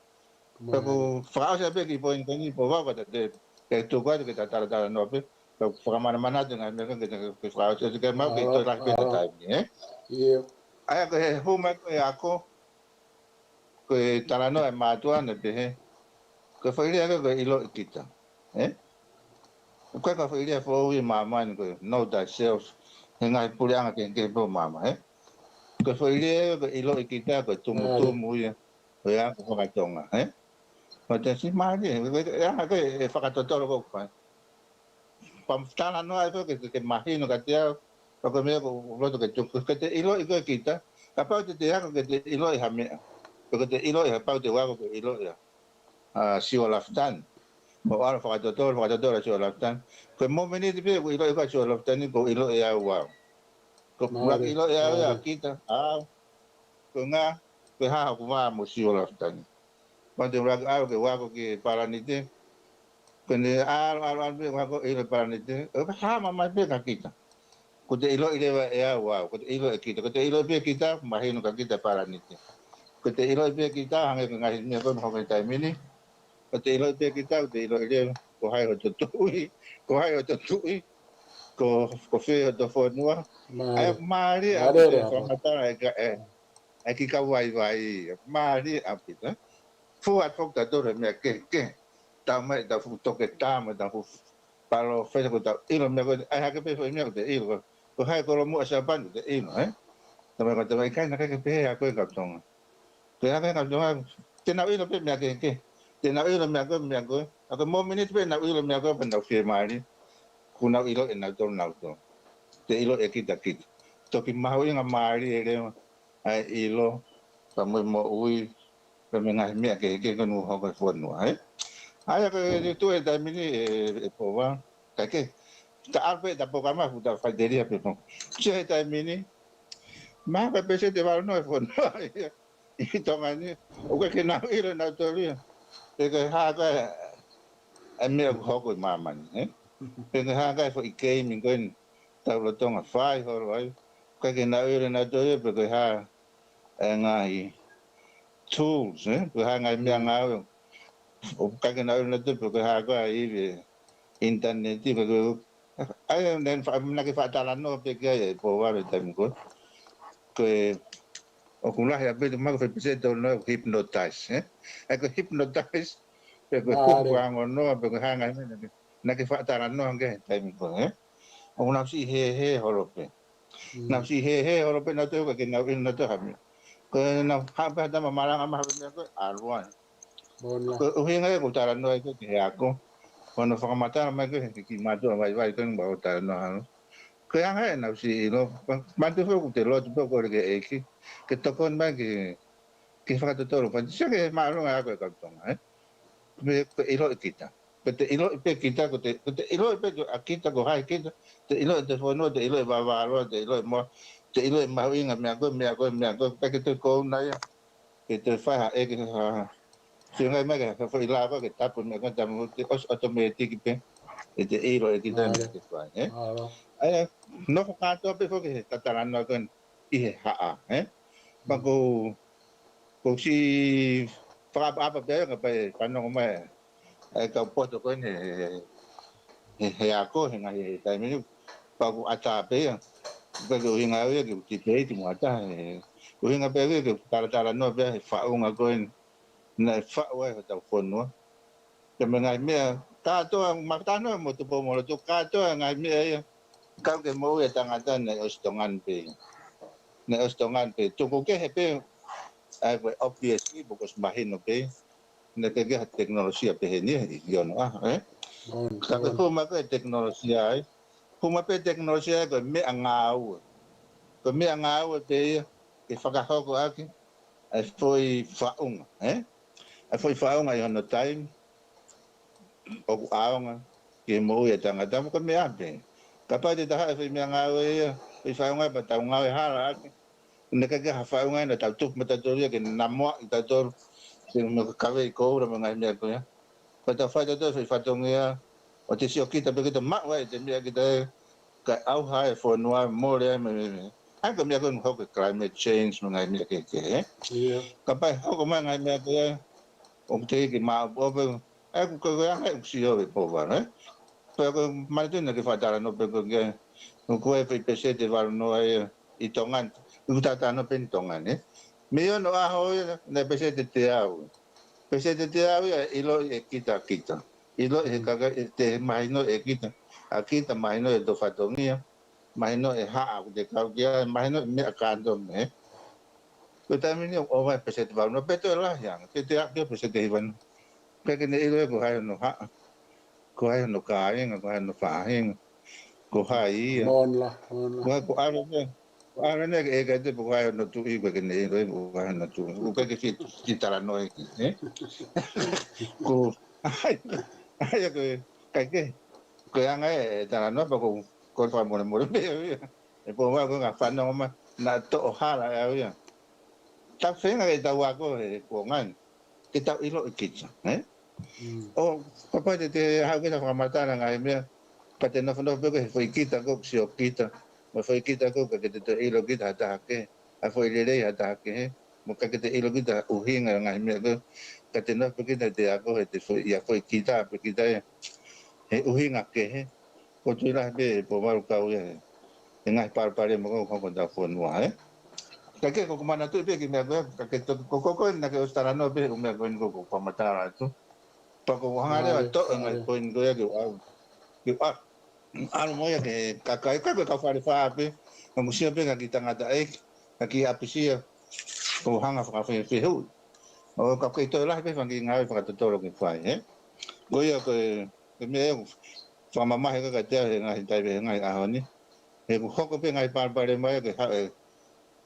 Pea ʻoku ou fakaʻosi pē ki he point ko eni, Povava, ka te, te tuku atu ke ta talatalanoa pē. Pea ʻoku ou fakamanamanatu ngaahi meʻa ko ē ke, ke fakaʻosi atu ke mau ke toe lahi pē ʻeta taimi, ē? ʻA ia ko e hū mai ko ē ako, ko e talanoa ʻa e mātuʻa naʻe pehē, ko e foʻi lea ko ē ko e ʻiloʻi kita, ē? Ko e, ko e foʻi lea foʻou ʻi māmani ko e know thyself, he ngaahi puleʻanga kehekehe pē ʻo māmani, ē? Ko e foʻi lea ko e ʻiloʻi kita, ko e tumutumu ia ʻo e ako faka-Tonga, ē? Ko e tesi mālie, ē, ē, ē, ʻa ia ko e fakatotolo ʻoku fai. Pea talanoa ai foki ke, ke mahino kiate au, pea ko e meʻa ʻoku ou loto ke tuku, ke te ʻiloʻi ko ē kita, kapau te te ako ke te ʻiloʻi ha meʻa, pe ko e te ʻiloʻi ha, kapau te u ako ke ʻiloʻi ha, ʻa, Siua Lafitani. Mo ʻalu ʻo fakatotolo, fakatotolo ʻa Siua Lafitani. Ko e momeniti pē ʻoku ʻiloʻi ko ē ʻa Siua Lafitani, ʻoku ʻiloʻi au au. ʻOku ou ʻiloʻi au ia ʻa kita, au. Ko e ngaahi, ko e hā hoku vā mo Siua Lafitani. Pea te u ʻuluaki ʻalu ke u ako ki he palanite. Ko ʻene ʻalu, ʻalu, ʻalu pē ʻo ako ʻi he palanite, ʻo hā mai pē kia kita. Ko e te ʻiloʻi leva ʻe au au, ko e te ʻiloʻi ʻe kita, ko e te ʻiloʻi pē kita, mahino kia kita palanite. Ko e te ʻiloʻi pē kita, hangē ko e ngaahi meʻa ko ē ʻoku hoko he taimi ni. Ko e te ʻiloʻi pē kita, ko e te ʻiloʻi leva, ko hai hoto tuʻi, ko hai hoto tuʻi, ko, ko fē hoto fonua. ʻA ia mālie ʻaupito e fakamatala ʻa e ka, ʻa e, ʻa e kiʻi kau vaivai, mālie ʻaupito, ē? Fua atu foki tautolu he meʻa kehekehe. Tau mai, tau fuʻu toketā, mai tau fuʻu palōfesa, ko ʻetau ʻilo meʻa ko ē, ʻai hake pē foʻi meʻa ko ē te ʻilo. Ko hai kolomuʻa Siapani ko ē te ʻilo, ē? Tau mai ko ʻetau ʻikai naʻa ke pehē ʻa koe kau Tonga. Ko e hā e kau Tonga, te nau ʻilo pē meʻa kehekehe. Te nau ʻilo meʻa ko ē, meʻa ko ē. ʻA ko e momeniti pē nau ʻilo meʻa ko ē, pea nau fiemālie. Kuo nau ʻiloʻi ʻe nautolu, nautolu. Te ʻiloʻi ʻe kita, kita. Toki mahuʻinga mālie leva ʻa e ʻilo, pea mo e moʻui, pea mo e ngaahi meʻa kehekehe ko ē ʻoku hoko he fonua, ē? ʻA ia ko e tuʻu he taimi ni ē, ē Pova, kae kehe, ta ʻalu pē ʻeta polokalama, fuʻu ta faʻiteliha pē foki. Sio he taimi ni, mahalo ko e peseti ʻe valu noa e fonua ia ʻi Tonga ni, ʻoku ʻikai ke nau ʻilo nautolu ia pe ko e hā ko ē ʻa e meʻa ʻoku hoko ʻi māmani, ē? Pe ko e hā ko ē foʻi keimi ko eni ʻoku tau lolotonga fai holo ai, ʻoku ʻikai ke nau ʻilo nautolu ia pe ko e hā e ngaahi tools, ē? Pe ko e hā e ngaahi meʻangāue ʻoku ʻikai ke nau ʻilo nautolu pe ko e hā ko ē ʻa e ivi ʻinitaneti, pe ko e, ʻa ia naʻe fa-, naʻa ke faʻa talanoa pē ki ai ē Pova he taimi ko ē. Ko e, ʻoku lahi ʻaupito, mahalo ko e foʻi peseti ʻe tolu noa ʻoku hypnotize, ē? ʻA ia ko e hypnotize, pe ko e huhu angonoa, pe ko e hā e ngaahi meʻa naʻa ke, naʻa ke faʻa talanoa ki ai he taimi ko ē, ē? ʻOku nau siʻi hēhē holo pē. Nau siʻi hēhē holo pē nautolu, ʻikai ke nau ʻilo nautolu ha meʻa. Ko ʻenau haʻu pē ha tama malanga mai ha meʻa ko ē, ʻalu ai. Ko e ʻuhinga ia ʻoku ou talanoa ai ko ē ki he ako. Ko hono fakamatala mai ko ē he kiʻi mātuʻa vaivai ko eni ʻoku ou talanoa holo. Ko e anga ia ʻenau siʻi ʻilo. Manatu foki ʻoku te lotu pē ʻo kole ki he ʻEiki ke tokoni mai ke, ke fakatotolo. Pea sio ki he māʻolunga e ako ʻa e kau Tonga, ē? Pe ko e ʻiloʻi kita. Ko e te ʻiloʻi pē kita, ko e te, ko e te ʻiloʻi pē ʻa kita, ko hai kita, te ʻiloʻi ʻete fonua, te ʻiloʻi vavaloa, te ʻiloʻi moa, te ʻiloʻi mahuʻinga meʻa ko ē, meʻa ko ē, meʻa ko ē, ʻikai ke toe kouna ia ke toe fai ha ʻeke ha, ha. Sio ngai mai ke ha foʻi lava ke tapu meʻa ko ē, tapu te ʻosi ʻotomētiki pē ʻete ʻilo ʻe kita meʻa ke fai, ē? ʻA ia, nofo kātoa pē foki he talanoa ko eni ʻi he haʻa, ē? Pea ʻoku ou, ʻoku ou siʻi fakaʻapaʻapa pē au kapau ʻe fanongo mai ʻa e kau poto ko eni he, he, he ako, he ngaahi, he taimi ni, pea ʻoku ʻatā pē ia. ʻIkai ke ʻuhinga au ia ke u tipeiti mo ha taha, he ʻuhinga pē au ia ke u talatalanoa pē he faʻunga ko eni naʻe faʻu ai hotau fonua. Pea mo e ngaahi meʻa kātoa, ma talanoa mo Tupou-mo-Lotua, kātoa e ngaahi meʻa ia kau ki he moʻui ʻa e tangata naʻe ʻosi Tonga ni pē ia. Naʻe ʻosi Tonga ni pē, tuku kehe pē, ʻa ia ko e obvious, pea kuo ʻosi mahino pē, naʻe ʻikai ke ʻi ai ha tekinolosia pehē ni ʻi, ʻi onoʻaho, ē? Ka ko e hū mai ko e tekinolosia ai. Hū mai pē tekinolosia ai ko e meʻangāue. Ko e meʻangāue pē ia ke fakahoko ʻaki ʻa e foʻi faʻunga, ē? ʻA e foʻi faʻunga ʻi hono taimi ʻoku ʻaonga ki he moʻui ʻa e tangata mo ko e meʻa pē. Kapau te ta haʻu e foʻi meʻangāue ia, foʻi faʻunga pea tau ngāue hala ʻaki. Ne ʻikai ke ha faʻunga ena tau tupu mo tautolu ia ke namoa ʻi tautolu. Ke mo ka kave ʻi koula mo e ngaahi meʻa ko ia. Pea tau fai tautolu foʻi fatongia, ʻo te sio kita pē kita maʻu ai te meʻa kita ē, kae ʻauha e fonua mole ai me, me, me. ʻA ia ko e meʻa ko eni hoko e climate change mo e ngaahi meʻa kehekehe, ē? Kapau hoko mai ngaahi meʻa ko ia, ʻoku te ke maʻu ʻo pē, ʻa ia ko e, ko e anga ʻeku sio ʻe Pōvalu, ē? Pea ko e manatuʻi naʻa ke fakatalanoa pē ko ē, ko e foʻi peseti ʻe valu noa ia ʻi Tonga ni, ʻoku ta talanoa pē ʻi Tonga ni, ē? Mei onoʻaho ia, naʻe peseti ʻe teau. Peseti ʻe teau ia ʻe ʻiloʻi ʻe kitakita. ʻIloʻi he kakai, ʻe te mahino ʻe kita. ʻA kita mahino ʻe tō fatongia. Mahino ʻe haʻa ʻoku te kau ki ai. Mahino ʻe meʻa kātoa mo e. Ko e taimi ni ʻoku ʻova e peseti ʻe valu noa pē toe lahi ange. Te te aʻu ki he peseti ʻe hiva noa. ʻIkai ke ne ʻilo ia ko hai hono haʻa. Ko hai hono kāinga, ko hai hono faʻahinga. Ko hai ia. Mona, mona. Ko hai ko ʻAlo pē. Ko ʻAlo ne ke ʻeke atu pe ko hai hono tuʻi, ʻikai ke ne ʻilo ia ko hai hono tuʻi. ʻOku ʻikai ke fi, fi talanoa ʻe ki, ē? Ko, ʻa ia ko e, ʻikai ke, ko e anga e talanoa pea ko, ko e fakamolemole pē ia. ʻE Pōvalu ko e ngaahi fanongo mai, naʻa toʻo hala ʻe au ia. Tau feinga ke tau ako he kuonga ni. Ke tau ʻiloʻi kita, ē? ʻO, kapau te te haʻu ke ta fakamatala ngaahi meʻa, ka te nofonofo pē ko e foʻi kita ko e sio kita, mo e foʻi kita ko e ʻikai ke te toe ʻilo kita ha taha kehe, ʻa e foʻi lelei ha taha kehe, mo ʻikai ke te ʻilo kita ʻuhinga ngaahi meʻa ko e, ka te nofo pē kita te ako he te foʻi, ʻi ha foʻi kita, pē kita ia. He ʻuhinga kehe, ko e tui lahi pē ʻe Pōvalu kau ia he, he ngaahi palopalema ko e hoko ʻi hotau fonua, ē? Ka ke ko e manatuʻi pē ki he meʻa ko e, ka ke toki, ko, ko, ko ena ke ʻosi talanoa pē he ʻū meʻa ko eni ko, ko e fakamatala atu. Pea ko e hanga leva ʻo toʻo e ngaahi poini ko ia ke u ʻalu. Ke u ʻalu. ʻAlu mo ia ki he kakai, kakai ko e kau fale fā pē. Ka mou sio pē ki he kiʻi tangataʻeiki, ki he kiʻi ʻapisia. Ko e hanga fakafehuʻi. ʻO ka kei toe lahi pē fanga kiʻi ngāue fakatotolo ke fai, ē? Ko ia ko e, ko e meʻa ia ʻoku fakamamahi ka ka te au he ngaahi taimi he ngaahi ʻaho ni. He ʻoku hoko pē ngaahi palopalema ia ke haʻu e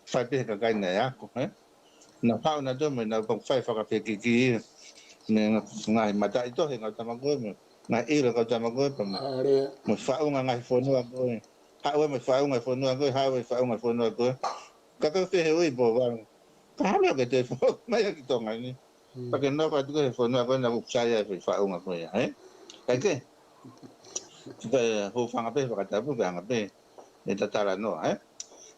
fai pē he kakai naʻe ako, ē? Naʻa haʻu nautolu mo nau paku fai fakafekiki ia. Mei he ngaahi mataʻitohi e kau tama ko ē, mo e ngaahi ʻilo e kau tama ko ē, pea mo, mo e faʻunga ngaahi fonua ko ē. Haʻu e mo e faʻunga e fonua ko ē, haʻu e faʻunga e fonua ko ē. Ka ka fehuʻi Pōvalu. Ka hano ke te foki mai ʻa ki Tonga ni. Pea ke nofo atu ko ē he fonua ko ē naʻa ku sai ai e faʻunga ko ia, ē? ʻIkai ke? Ka hūfanga pē he fakatapu, pea hanga pē ʻe ta talanoa, ē?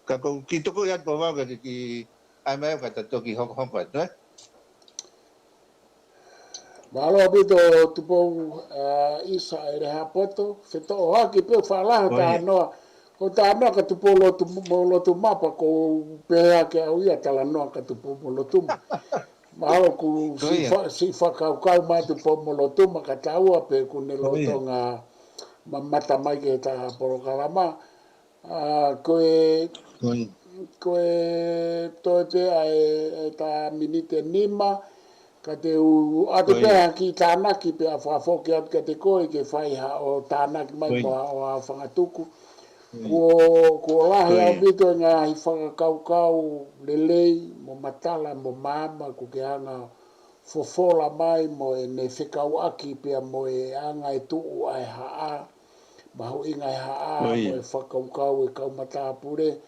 Ka ko e kiʻi tokoni atu Pōvalu ke, ke, ke ʻai mai ka ta toki hokohoko atu, ē? Mālō ʻaupito Tupou, ʻa, ʻIsa ʻe Lehaʻapoto, fetoʻoaki pē ʻo fakalahi e talanoa. Ko e talanoa ka Tupou Lotuma, Lotuma pea ko u pehē ʻaki au ia talanoa ka Tupou Lotuma. Mahalo kuo siʻi fa-, siʻi fakakaukau mai Tupou Lotuma ka taua pē kuo ne lolotonga mamata mai ki heʻeta polokalama. ʻA, ko e, ko e toe pē ʻa e, ʻeta miniti ʻe nima, ka te u ʻoatu pē ha kiʻi tānaki pea fakafoki atu kiate koe ke fai haʻo tānaki mai mo haʻo fangatuku. Kuo, kuo lahi ʻaupito e ngaahi fakakaukau lelei mo matala mo maama kuo ke hanga ʻo fofola mai mo ʻene fekauʻaki pea mo e anga e tuʻu ʻa e haʻa, mahuʻinga e haʻa mo e fakakaukau e kau matāpule.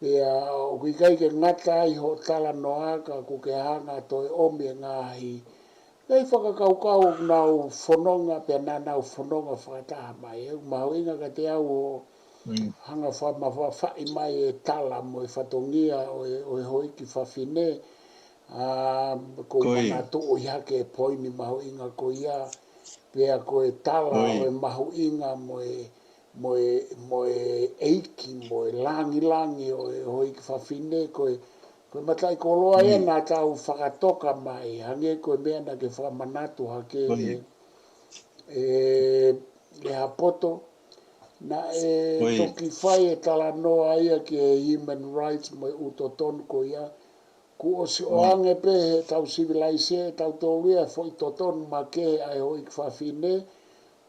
Pea ʻoku ʻikai ke ngata ai hoʻo talanoa ka kuo ke hanga ʻo toe ʻomi e ngaahi, ngaahi fakakaukau ʻoku nau fononga pea naʻa nau fononga fakataha mai. ʻOku mahuʻinga kiate au ʻo hanga ʻo fakamafaʻi mai e tala mo e fatongia ʻo e, ʻo e houʻeiki fafine. ʻA, ko u manatuʻi hake e poini mahuʻinga ko ia, pea ko e tala ʻo e mahuʻinga mo e, mo e, mo e ʻeiki, mo e langilangi ʻo e houʻeiki fafine, ko e, ko e mataʻikoloa ia naʻa tau fakatoka mai, hangē ko e meʻa naʻa ke fakamanatu hake ʻe, ʻe Lehaʻapoto, naʻe toki fai e talanoa ia ki he human rights mo e ʻū totonu ko ia, kuo ʻosi ʻoange pē heʻetau sivilaise ʻe tautolu ia e foʻi totonu makehe ʻa e houʻeiki fafine,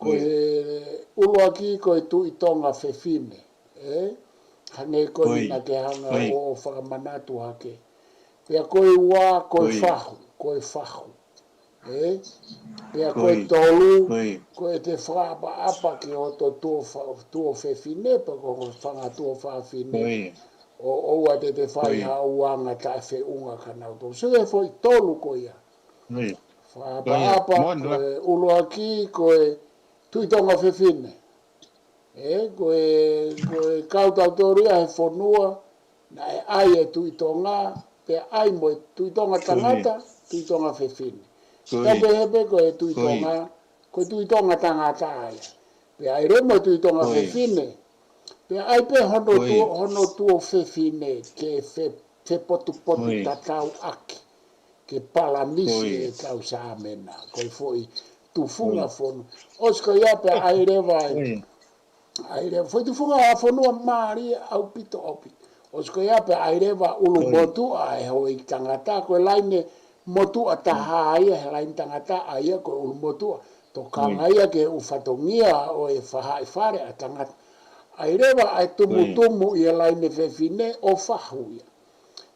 Ko e ʻuluaki ko e Tuʻi Tonga Fefine, ē? Hangē ko eni naʻa ke hanga ʻo fakamanatu hake. Pea ko e ua ko e Fahu, ko e Fahu. Ē? Pea ko e tolu, ko e te fakaʻapaʻapa ki hoto tuo fa-, tuofefine, pe ko hoʻo fanga tuofefine. ʻO, ʻoua te te fai ha ʻuhinga taʻefeʻunga kia nautolu. So e foʻi tolu ko ia. Fakaʻapaʻapa, ko e ʻuluaki, ko e Tuʻi Tonga Fefine. Ē, ko e, ko e kau tautolu ia he fonua, naʻe ʻai e Tuʻi Tonga, pea ʻai mo e Tuʻi Tonga Tangata, Tuʻi Tonga Fefine. Tau pehē pē ko e Tuʻi Tonga, ko e Tuʻi Tonga Tangata ia. Pea ʻai leva mo e Tuʻi Tonga Fefine. Pea ʻai pē hono tuo, hono tuofefine ke fe-, fepotupotu tatau ʻaki. Ke palanisi e kau Sāmena. Ko e foʻi tufunga fonua. ʻOsi ko ia pea ʻai leva e ʻAi leva, foʻi tufunga fonua mālie ʻaupito ʻaupito. ʻOsi ko ia pea ʻai leva ʻulumotuʻa e houʻeiki tangata, ko e laine motuʻa taha ia he laine tangata, ʻa ia ko e ʻulumotuʻa. Tokanga ia ki he ʻū fatongia ʻo e fahaʻi fale ʻa tangata. ʻAi leva ʻa e tumutumu ʻi he laine fefine ʻo Fahu ia.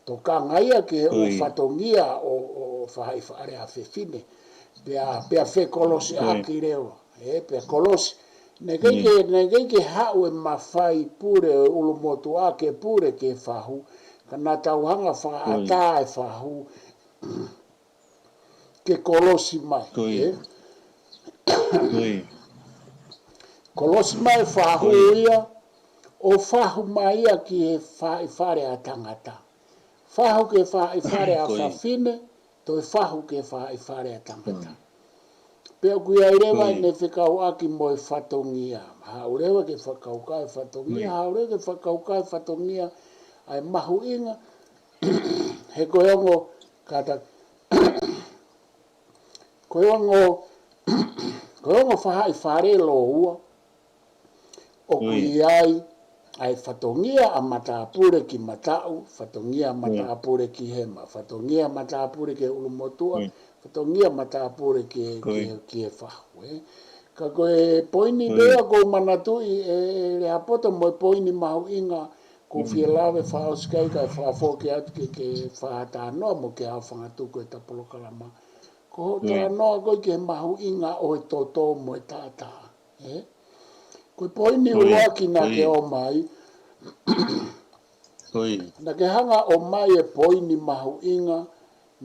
Tokanga ia ki he ʻū fatongia ʻo, ʻo, ʻo fahaʻi fale ʻa fefine. Pea, pea fekolosi ʻaki leva. Ē, pea kolosi. Naʻe ʻikai ke, naʻe ʻikai ke haʻu e mafai pule ʻo e ʻulumotuʻa ke pule ki he Fahu. Ka naʻa tau hanga fakaʻatā e Fahu ke kolosi mai. Ē? Kolosi mai Fahu ia, ʻo Fahu mai ia ki he fahaʻi fale ʻa tangata. Fahu ki he fahaʻi fale ʻa fafine, toe Fahu ki he fahaʻi fale ʻa tangata. Pea ʻoku ʻi ai leva ʻene fekauʻaki mo e fatongia. Haʻu leva ke fakakaukau e fatongia, haʻu leva ke fakakaukau e fatongia ʻa e mahuʻinga, he ko e ongo kata, ko e ongo, ko e ongo fahaʻi fale lōua, ʻoku ʻi ai ʻa e fatongia ʻa matāpule ki mataʻu, fatongia ʻa matāpule ki hema, fatongia ʻa matāpule ki he ʻulumotuʻa, fatongia ʻa matāpule ki he, ki he, ki he Fahu, ē. Ka ko e poini pē ia ʻoku ou manatuʻi ʻe, ʻe Lehaapoto mo e poini mahuʻinga ʻoku ou fie lave fakaʻosi ki ai kae fakafoki atu ke, ke fakatalanoa mo ke ʻaofanga tuku e ta polokalama. Ko hoʻo talanoa ko ē ki he mahuʻinga ʻo e toto mo e taʻataʻa. Ē? Ko e poini ʻuluaki naʻa ke ʻomai, naʻa ke hanga ʻomai e poini mahuʻinga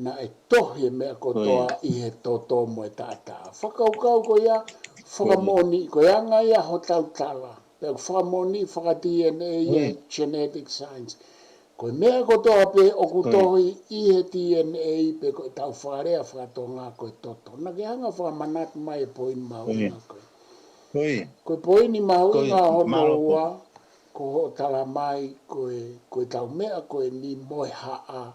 naʻe tohi e meʻa kotoa ʻi he toto mo e taʻataʻa. Fakakaukau ko ia, fakamoʻoni, ko e anga ia hotau tala. Pea ʻoku fakamoʻoni faka-D N A ia, genetic science. Ko e meʻa kotoa pē ʻoku tohi ʻi he D N A pe ko e tau fakalea faka-Tonga ko e toto. Naʻa ke hanga fakamanatu mai e poini mahuʻinga ko ē. Ko e poini mahuʻinga hono ua, ko hoʻo tala mai, ko e, ko e tau meʻa ko eni mo e haʻa,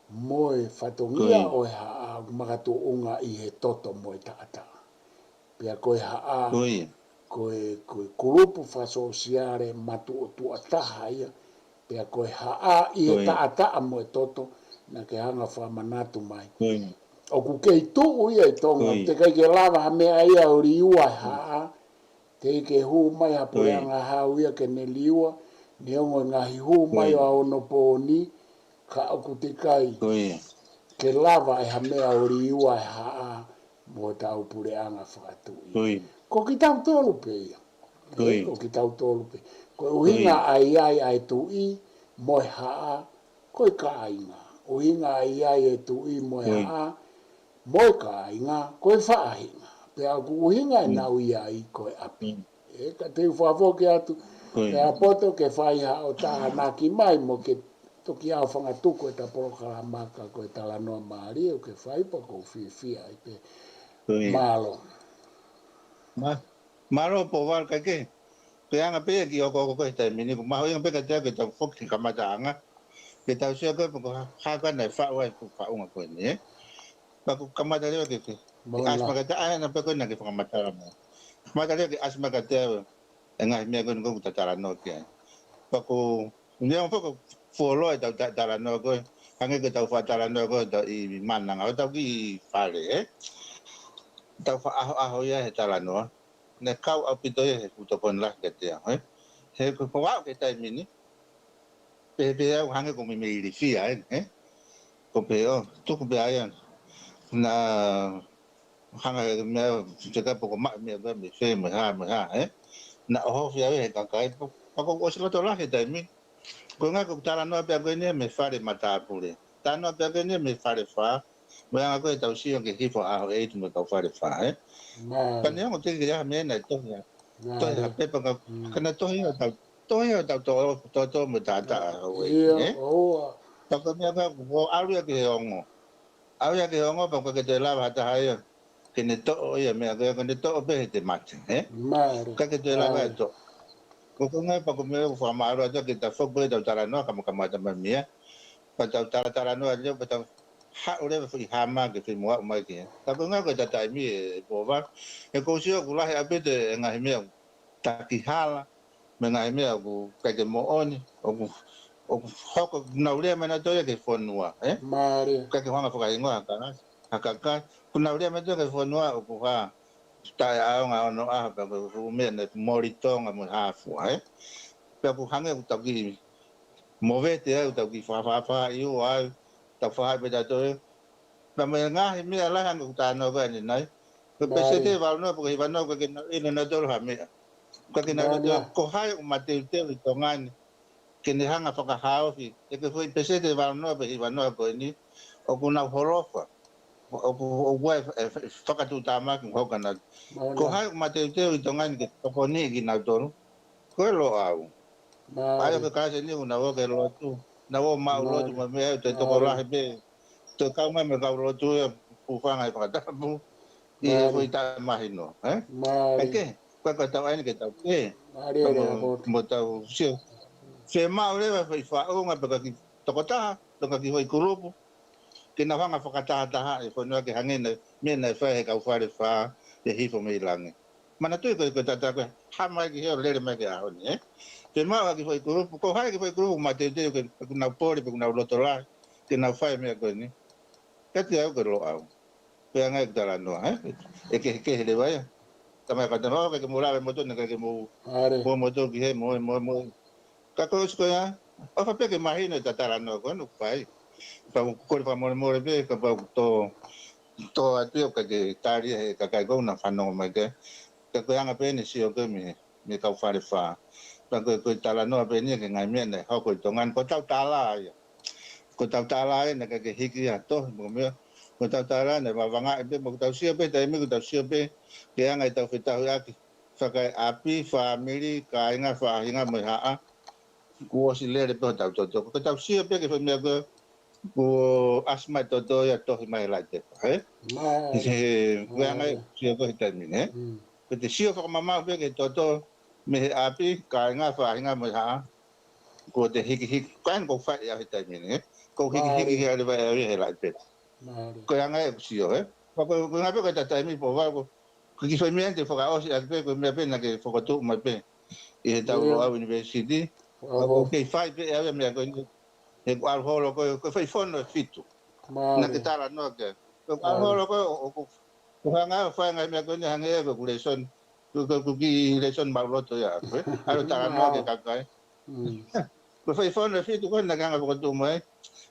mo e fatongia ʻo e haʻa, makatuʻunga ʻi he toto mo e taʻataʻa. Pea ko e haʻa, ko e, ko e kulupu fakasōsiale matuʻotuʻa taha ia, pea ko e haʻa ʻi he taʻataʻa mo e toto, naʻa ke hanga fakamanatu mai. ʻOku kei tuʻu ia ʻi Tonga, teʻeki ke lava ha meʻa ia ʻo liua e haʻa, teʻeki ke hū mai ha puleʻanga hau ia ke ne liua, neongo e ngaahi hū mai ʻo aono pōni, ka ʻoku teʻeki ai ke lava ʻe ha meʻa ʻo liua e haʻa mo hotau puleʻanga fakatuʻi. Ko kitautolu pē ia. Ko kitautolu pē. Ko e ʻuhinga ʻa ia ʻa e tuʻi mo e haʻa, ko e kāinga. ʻUhinga ʻa ia ʻa e tuʻi mo e haʻa, mo e kāinga, ko e faʻahinga. Pea ʻoku ʻuhinga ʻenau ʻi ai ko e ʻapi. Ē, ka te u fakafoki atu, Lehaapoto ke fai haʻo tānaki mai mo ke toki ʻaofanga tuku e ta polokalama ka ko e talanoa mālie ʻoku ke fai pea ʻoku ou fiefia ai pē. Mālō. Mālō Pouvalu kae kehe. Ko e anga pē ia ki he hokohoko ko ē he taimi ni, ʻoku mahuʻinga pē kiate au ke tau foki ki he kamataʻanga. Ke tau sio ko ē pe ko e hā, hā ko ē naʻe faʻu ai e faʻunga ko eni, ē? Pea ʻoku kamata leva ke, ke ʻasi mai kiate au, ʻa ena pē ko ē naʻa ke fakamatala mai. Kamata leva ke ʻasi mai kiate au e ngaahi meʻa ko eni ʻoku ta talanoa ki ai. Pea ʻoku neongo pē ʻoku fuoloa ʻetau ta-, talanoa ko ē, hangē ko ʻetau fakatalanoa ko ē ʻi Mananga, ʻo ʻetau kiʻi fale, ē? Tau fakaʻahoʻaho ia he talanoa. naʻe kau ʻaupito ia he fuʻu tokoni lahi kiate au, ē? He ko, ko au ki he taimi ni, pehē pē au hangē ko e meimei ilifia, ē? Ē? Ko e pehē, ʻo, tuku pē ʻa ia. Naʻa hanga he meʻa, fekau pe ko e maʻu meʻa pē mei fē, mo e hā, mo e hā, ē? Naʻa ʻohofi au ia he kakai, pea, pea kuo u ʻosi loto lahi he taimi ni. Ko e ʻuhinga ko e talanoa pē ia ko eni mei he fale matāpule. Talanoa pē ia ko eni mei he fale fā. Mo e anga ko ē ʻetau sio ki he hifo ʻa e ʻaho ʻeiti mo e kau fale fā, ē? Mālie. Ka neongo teʻeki ke ʻi ai ha meʻa naʻe tohi ha, tohi ha pepa ka, ka naʻe tohi ia ʻetau, tohi ia ʻetau tō, tō, tō mo e taʻataʻa ʻo e ʻeiti, ē? Ka ko e meʻa ka, ko e ʻalu ia ki he ongo. ʻAlu ia ki he ongo pea ʻikai ke toe lava ha taha ia ke ne toʻo ia meʻa ko ia, ka ne toʻo pē he te mate, ē? Mālie. ʻIkai ke toe lava e toʻo. Ko e ʻuhinga pea ko e meʻa ʻoku fakamālō atu ki he taʻu foki pē ʻetau talanoa, kama, kamata mai mei ai. Pea tau talatalanoa leva, pea tau haʻu leva foʻi hama ke fai mo aʻu mai ki ai. Ka ko e ʻuhinga ko e taimi ē, ē Pōvalu, he ʻoku ou sio ʻoku lahi ʻaupito e ngaahi meʻa ʻoku taki hala, mo e ngaahi meʻa ʻoku ʻikai ke moʻoni, ʻoku, ʻoku hoko, nau lea mai nautolu ia ki he fonua, ē? Mālie. ʻIkai ke u hanga fakahingoa ha kakai, ha kakai, ʻoku nau lea mai nautolu ia ki he fonua ʻoku hā, taʻeʻaonga ono ʻaho, pea ko e fuʻu meʻa naʻe moli Tonga mo e hā fua, ē? Pea ʻoku hangē ʻoku tau kiʻi movete ai, ʻoku tau kiʻi faʻa, faʻa, faʻa ʻi ua ai, tau faʻa pē tautolu, pea mo e ngaahi meʻa lahi ange ʻoku talanoa ko eni nai. Ko e peseti ʻe valu noa pe ko e hiva noa ʻoku ʻikai ke nau ʻilo nautolu ha meʻa. ʻIkai ke nau ʻilo nautolu ko hai ʻoku mateuteu ʻi Tonga ni ke ne hanga fakahaofi. ʻE ko e foʻi peseti ʻe valu noa pe hiva noa ko eni ʻoku nau holofa. ʻOku, ʻoku ʻi ai e, e fakatuʻutāmaki mo hoka na. Ko hai ʻoku mateuteu ʻi Tonga ni ke tokoniʻi kinautolu? Ko e Loʻau. ʻA ia ko e kalasi ni ʻoku nau ō ki he lotu. Nau ō maʻu lotu mo e meʻa ʻoku toe tokolahi pē. Toe kau mai mo e kau lotu ia, hūfanga he fakatapu ʻi he foʻi taʻemahino, ē? ʻIkai ke, ko e, ko e tau ʻai ni ke tau, ē? Mo, mo tau sio. Fiemaʻu leva foʻi faʻunga pe ko e kiʻi tokotaha, pe ko e kiʻi foʻi kulupu ke nau hanga fakatahataha e fonua ke hangē naʻe, meʻa naʻe fai he kau fale fā ʻi he hifo mei langi. Manatuʻi ko e, ko e taʻataʻa ko ē hā mai ki hē ʻo lele mai ki he ʻaho ni, ē? Fiemaʻu ha kiʻi foʻi kulupu, ko hai e kiʻi foʻi kulupu mateuteu ke, ke nau pole, pe ke nau loto lahi ke nau fai e meʻa ko eni? Kiate au ko e Loʻau. Ko e anga ʻeku talanoa, ē? ʻE kehekehe leva ia. Tamai ka tama, ʻoku ʻikai ke mou lave moutolu, naʻe ʻikai ke mou, mou moutolu ki hē, mo, mo, mo. Ka ko e ʻosi ko ia, ʻofa pē ke mahino ʻeta talanoa ko eni ʻoku fai. Pea ʻoku ou kole fakamolemole pē, kapau ʻoku tō, tō atu ia ʻoku ʻikai ke tali ia he kakai ʻoku nau fanongo mai ki ai. Ka ko e anga pē eni e sio ko ē mei he, mei he kau fale fā. Pea ko e, ko e talanoa pē eni ia ki he ngaahi meʻa naʻe hoko ʻi Tonga ni. Ko ʻetau tala ia. Ko ʻetau tala ia naʻe ʻikai ke hiki ia ha tohi mo e meʻa. Ko ʻetau tala naʻe vavangaʻi pē, mo ʻetau sio pē, taimi ʻoku tau sio pē ki he anga ʻetau fetauhiʻaki fakaʻapi, fāmili, kāinga, faʻahinga mo e haʻa. Kuo ʻosi lele pē hotau toto. Ko ʻetau sio pē ki he foʻi meʻa ko ē, kuo ʻasi mai e toto ia, tohi mai he laʻi pepa, ē? He, he, ko e anga ia e sio ko ē he taimi ni, ē? Ko ʻete sio fakamamaʻu pē ki he toto mei he ʻapi, kāinga, faʻahinga mo e haʻa, kuo te hikihiki, ko eni ʻoku ou fai au he taimi ni, ē? ʻOku ou hikihiki he ʻalu ʻo vaʻe au ia he laʻi pepa. Ko e anga ia ʻeku sio, ē? Pea ko e, ko e ʻuhinga pē ko ʻeta taimi Pōvalu, ko e kiʻi foʻi meʻa eni te u fakaʻosi ʻaki pē, ko e meʻa pē naʻa ke fokotuʻu mai pē ʻi heʻetau Loʻau University. ʻOku ou kei fai pē au ia e meʻa ko eni, he ʻoku ʻalu holo ko e, ko e foʻi fono ʻe fitu. Naʻa ke talanoa ki ai. Ko e ʻalu holo ko e, ʻo, ʻo, ʻoku ou hanga ʻo fai e ngaahi meʻa ko eni hangē ko ʻeku lēsoni. Ko e, ko e, ko e kiʻi lēsoni maʻuloto ia ʻaʻaku, ē? ʻAlu ʻo talanoa ki he kakai. Ko e foʻi fono ʻe fitu ko ē naʻa ke hanga ʻo fokotuʻu mai.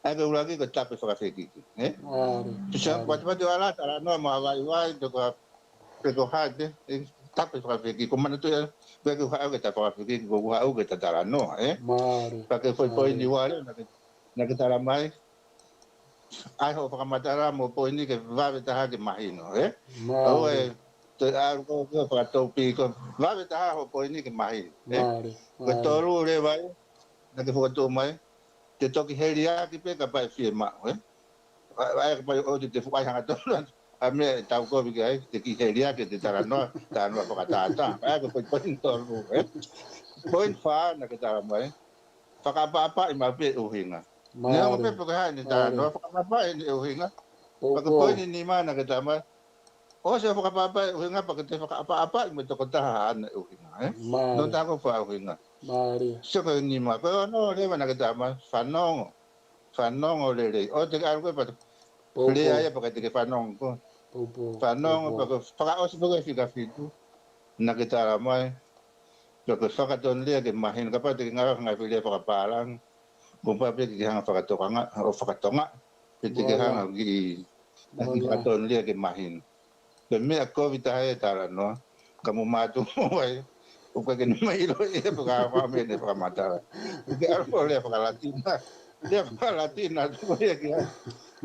ʻA ia ko e ʻuluaki ko e tape fakafekiki, ē? Pea sio, patipati ʻo ʻalu ʻo talanoa mo ha vaivai, pe ko ha, pe ko ha, ē, tape fakafekiki. ʻOku ou manatuʻi ʻa e, ʻoku ʻikai ke u haʻu ke ta fakafekiki, ʻoku ou haʻu ke ta talanoa, ē? Pea ko e foʻi poini ua leva naʻa ke, naʻa ke tala mai. ʻAi hoʻo fakamatala mo e poini ke vave taha ke mahino, ē? ʻOua ʻe toe ʻalu ko ē ʻo fakatōpiko. Vave taha hoʻo poini ke mahino, ē? Ko e tolu leva ia naʻa ke fokotuʻu mai, te toki heliaki pē kapau ʻe fiemaʻu, ē? ʻA, ʻa ia kapau ʻoku te, te fuʻu ʻai hangatonu atu ʻa e meʻa ʻe tau kovi ki ai, te kiʻi heliaki ʻete talanoa, talanoa fakatātā. ʻA ia ko e poini tolu, ē? Poini fā naʻa ke tala mai, fakaʻapaʻapaʻi maʻu pē e ʻuhinga. Neongo pē pe ko e hā ʻene talanoa, fakaʻapaʻapaʻi ʻene ʻuhinga. Pea ko e poini nima naʻa ke tala mai, ʻosi e fakaʻapaʻapaʻi e ʻuhinga, pea ke te fakaʻapaʻapaʻi mo e tokotaha ʻa ʻene ʻuhinga, ē? Nau tā ko e fakaʻuhinga. Sio ko e nima, ko e ono leva naʻa ke tala mai, fanongo. Fanongo lelei. ʻOua te ke ʻalu ko ē pea lea ia pea ʻikai te ke fanongo koe. Fanongo, pea ko e fakaʻosi pē ko e fika fitu. naʻa ke tala mai, pea ko e fakatonulea ke mahino, kapau te ke ngāue he ngaahi foʻi lea fakapālangi, kuo pau pē ke ke hanga fakatokangaʻi, ʻo fakatonga, pe te ke hanga ki fakatonulea ke mahino. Ko e meʻa kovi taha e talanoa, ka mo mātuʻa mo wai, ʻoku ʻikai ke ne mei ʻilo ia pe ko e hā e meʻa ne fakamatala. Ke ʻalu ko e lea fakalatina, lea fakalatina, tuku ia ki ai.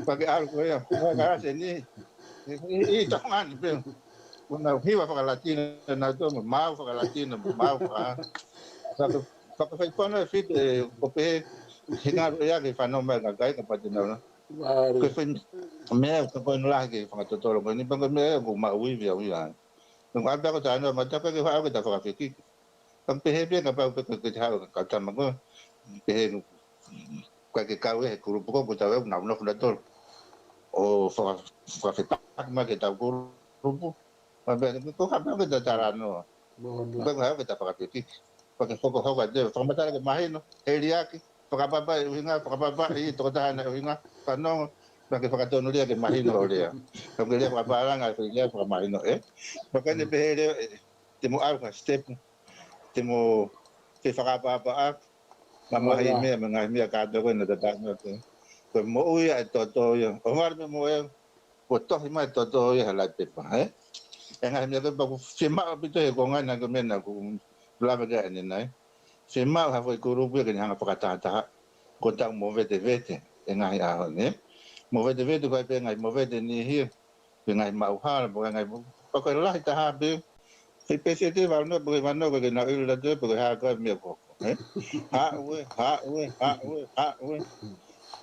Pea ke ʻalu ko ia, ko e kalase ni, ʻi, ʻi, ʻi Tonga ni pē. Ko ʻenau hiva fakalatina, nau tō mo mau fakalatina, mo mau faka-, faka-, faka-, fai fano e fitu, ʻe, ko pehē, he ngalo ia ke fanongo mai ngaahi kakai, kapau te nau na. Ko e foʻi meʻa, ko e, ko e lahi ke fakatotolo, ko eni pē ko e meʻa, ko e maʻu ivi au ia. Ko e ʻalu pē ko e talanoa, ma taka ke haʻu ke ta fakafekiki. Ka pehē pē kapau pē ko e ke te haʻu ka tama ko, pehē ko e ke kau he kulupu ko, ko tau e nau nofo na tolu. ʻO faka-, fakafepaki mai ke tau kulupu. Ma pehē ko e kapau ke ta talanoa. Pea ko e haʻu ke ta fakafekiki. Pea ke hokohoko atu, fakamatala ke mahino, he liʻaki, fakapapauʻi ʻuhinga, fakapapauʻi tokotaha ʻene ʻuhinga, fanongo, pea ke fakatonulea ke mahino hoʻo lea. Ka ke lea fakapālangi, ke lea fakamahino, ē? Pea ka ne pehē lea, ē, te mo ʻalu ki ha step, te mo, te fakapapauʻi, ma mahi meʻa, ma ngaahi meʻa kātoa ko ē naʻa ta talanoa ki ai. Ko e moʻui ʻa e toto ia. ʻO ngalo me mo e, kuo tohi mai toto ia he Light Paper, ē? ʻE ngaahi meʻa ko ē pea ʻoku fiemaʻu ʻaupito he kuonga ni ko e meʻa naʻa ku lave ki ai ʻanenai. Fiemaʻu ha foʻi kulupu ia ke ne hanga fakatahataha. Ko ʻetau movetevete he ngaahi ʻaho ni, ē? Movetevete ko e pē ngaahi movete ni hia. Pe ngaahi maʻuhala, pe ngaahi mo-, pea ko e lahi taha pē. He pēseti ʻe valu noa, pe ko e valu noa, ko e ke nau ʻilo atu, pe ko e hā ko e meʻa ko ē, ē? Haʻu ē, haʻu ē, haʻu ē, haʻu ē.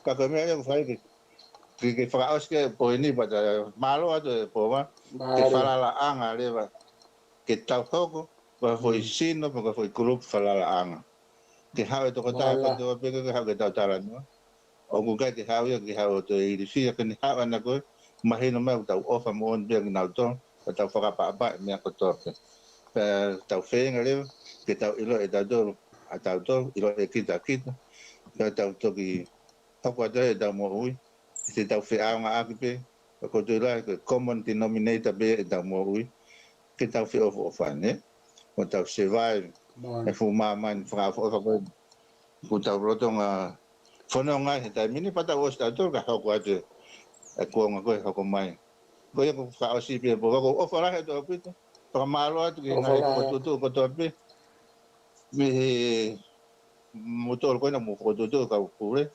Ka ko e meʻa ia ʻoku fai ke, ke, ke fakaʻosi ki he poini, pea ta mālō atu e pova. Ke falalaʻanga leva. Ke tau hoko ko ha foʻi sino, pe ko ha foʻi kulupu falalaʻanga. Ke haʻu e tokotaha kotoa pē ke, ke haʻu ke tau talanoa. ʻOku ʻikai ke haʻu ia ke haʻu ʻo toe ilifia, ka ne haʻu ʻana ko ē, mahino mai ʻoku tau ʻofa moʻoni pē kinautolu, ka tau fakapapauʻi meʻa kotoa pē. Pea tau feinga leva ke tau ʻilo ʻe tautolu ʻa tautolu, ʻilo ʻe kita kita, pea tau toki hoko atu ʻetau moʻui, te tau feʻaongaʻaki pē, ʻoku ou tui lahi ko e common denominator pē ʻetau moʻui, ke tau feʻofoʻofani, ʻo tau survive e fuʻu māmani fakaʻofoʻofa ko ē kuo tau lolotonga fononga ai he taimi ni, pea tau ʻosi tautolu ka hoko atu e kuonga ko ē hoko mai. Ko ia ʻoku fakaʻosi pē pova, ʻoku ou ʻofa lahi atu ʻaupito, fakamālō atu ki he ngaahi fokotuʻutuʻu kotoa pē. Mei he mutolu ko ena mo fokotuʻutuʻu kau pule.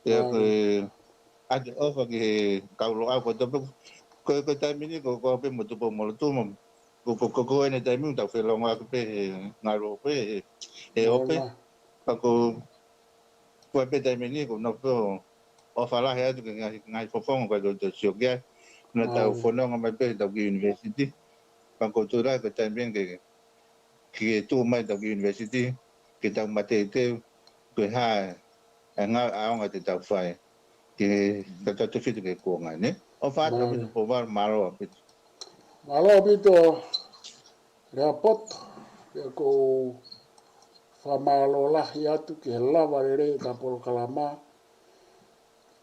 Pea ko e ʻoatu e ʻofa ki he kau Loʻau kotoa pē. Ko e, ko e taimi ni, ko, ko au pē mo Tupou Molotuma. Ko, ko, ko, ko ena taimi ni tau felongoaki pē he ngaluope, he, he ope. Pea ko, ko e pē taimi ni, ko nofo ʻofa lahi atu ki he ngaahi, ngaahi fofonga ko ē ʻoku tau sio ki ai. Naʻa tau fononga mai pē, tau ki university. Pea ʻoku ou tui lahi ko e taimi ni ke, ke tuʻu mai tau ki university, ke tau mateuteu, ko e hā e ngaahi ʻaonga te tau fai, ke tau tau tefito ki he kuonga ni. ʻOfa atu ʻaupito pova, mālō ʻaupito. Mālō ʻaupito, Lehaapoto, pea ʻoku ou fakamālō lahi atu ki he lava lelei ʻeta polokalama,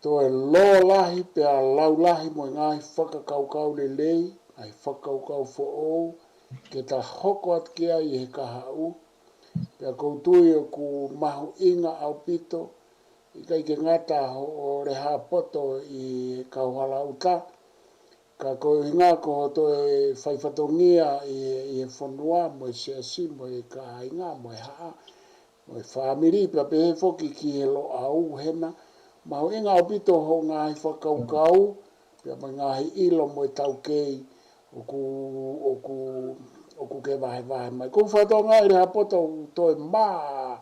toe lō lahi pea lau lahi mo e ngaahi fakakaukau lelei, ngaahi fakakaukau foʻou, ke ta hoko atu ki ai he kahaʻu. Pea ʻoku ou tui ʻoku mahuʻinga ʻaupito, ʻikai ke ngata hoʻo Lehaapoto ʻi he kauhala ʻuta, ka ko e ʻuhinga ko hoʻo toe fai fatongia ʻi, ʻi he fonua, mo e siasi, mo e kāinga, mo e haʻa, mo e fāmili, pea pehē foki ki he Loʻau hena. Mahuʻinga ʻaupito hoʻo ngaahi fakakaukau, pea mo e ngaahi ʻilo mo e taukei ʻoku, ʻoku, ʻoku ke vahevahe mai. Ko e fatongia ʻi Lehaapoto ʻoku toe mā,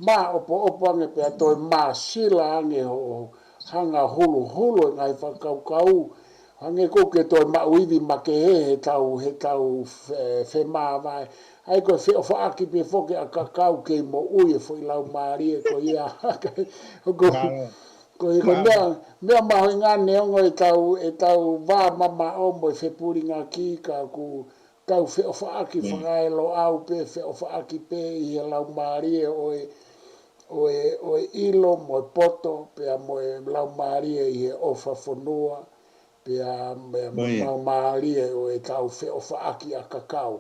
māʻopoʻopo ange pea toe māsila ange hoʻo hanga huluhulu e ngaahi fakakaukau. Hangē ʻoku ke toe maʻu ivi makehe he tau, he tau fe-, femāvae. ʻA ia ko e feʻofaʻaki pē foki ʻa e kakai kei moʻui e foʻi laumālie ko ia. ʻOku, ko e, ko e meʻa, meʻa mahuʻinga neongo ʻetau, ʻetau vā mamaʻo mo e fepulingaki ka ʻoku tau feʻofaʻaki fakaeloʻau pē, feʻofaʻaki pē ʻi he laumālie ʻo e, ʻo e, ʻo e ʻilo mo e poto, pea mo e laumālie ʻi he ʻofa fonua, pea mo e, mo e laumālie ʻo ʻetau feʻofaʻaki ʻa e kakai.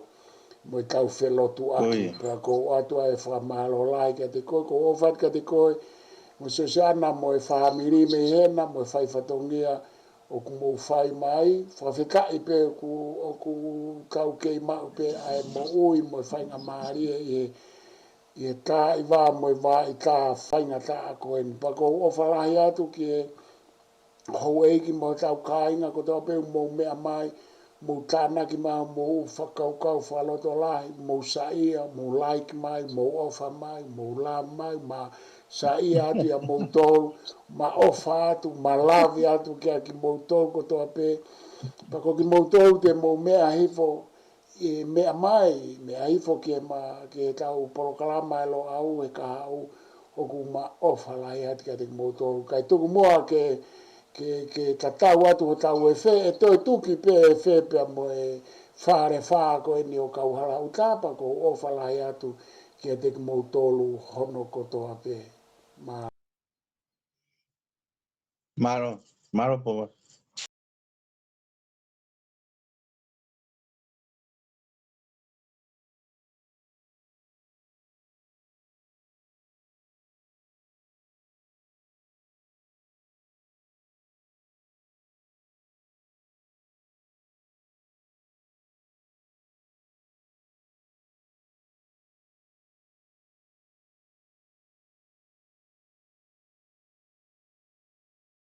mo e kau felotuʻaki. Pea ʻoku ou ʻoatu ai e fakamālō lahi kiate koe, ʻoku ou ʻofa atu kiate koe, mo Siosiana mo e fāmili mei hena, mo e fai fatongia ʻoku mou fai mai, fakafetaʻi pē ʻoku, ʻoku kau kei maʻu pē ʻa e moʻui mo e faingamālie ʻi he, ʻi he taimi mo e vaʻinga faingataʻa ko eni. Pea ʻoku ou ʻofa lahi atu ki he houʻeiki mo hotau kāinga kotoa pē ʻoku mou meʻa mai, mou tānaki mai homou fakakaukau fakalotolahi, mou saiʻia, mou like mai, mou ʻofa mai, mou love mai, ma saiʻia atu ia moutolu, ma ʻofa atu, ma love atu kia kimoutolu kotoa pē. Pea ko kimoutolu te mou meʻa hifo, ʻi meʻa mai, meʻa hifo ki he ma, ki he tau polokalama ʻa e Loʻau he kahaʻu, ʻoku ma ʻofa lahi atu kiate kimoutolu. Kae tuku muʻa ke, ke, ke tatau atu hotau efe, ʻe toe tuki pē efe pea mo e fale fā ko eni ʻo Kauhalaʻuta, pea ʻoku ou ʻofa lahi atu kiate kimoutolu hono kotoa pē. Ma- Mālō, mālō Pova.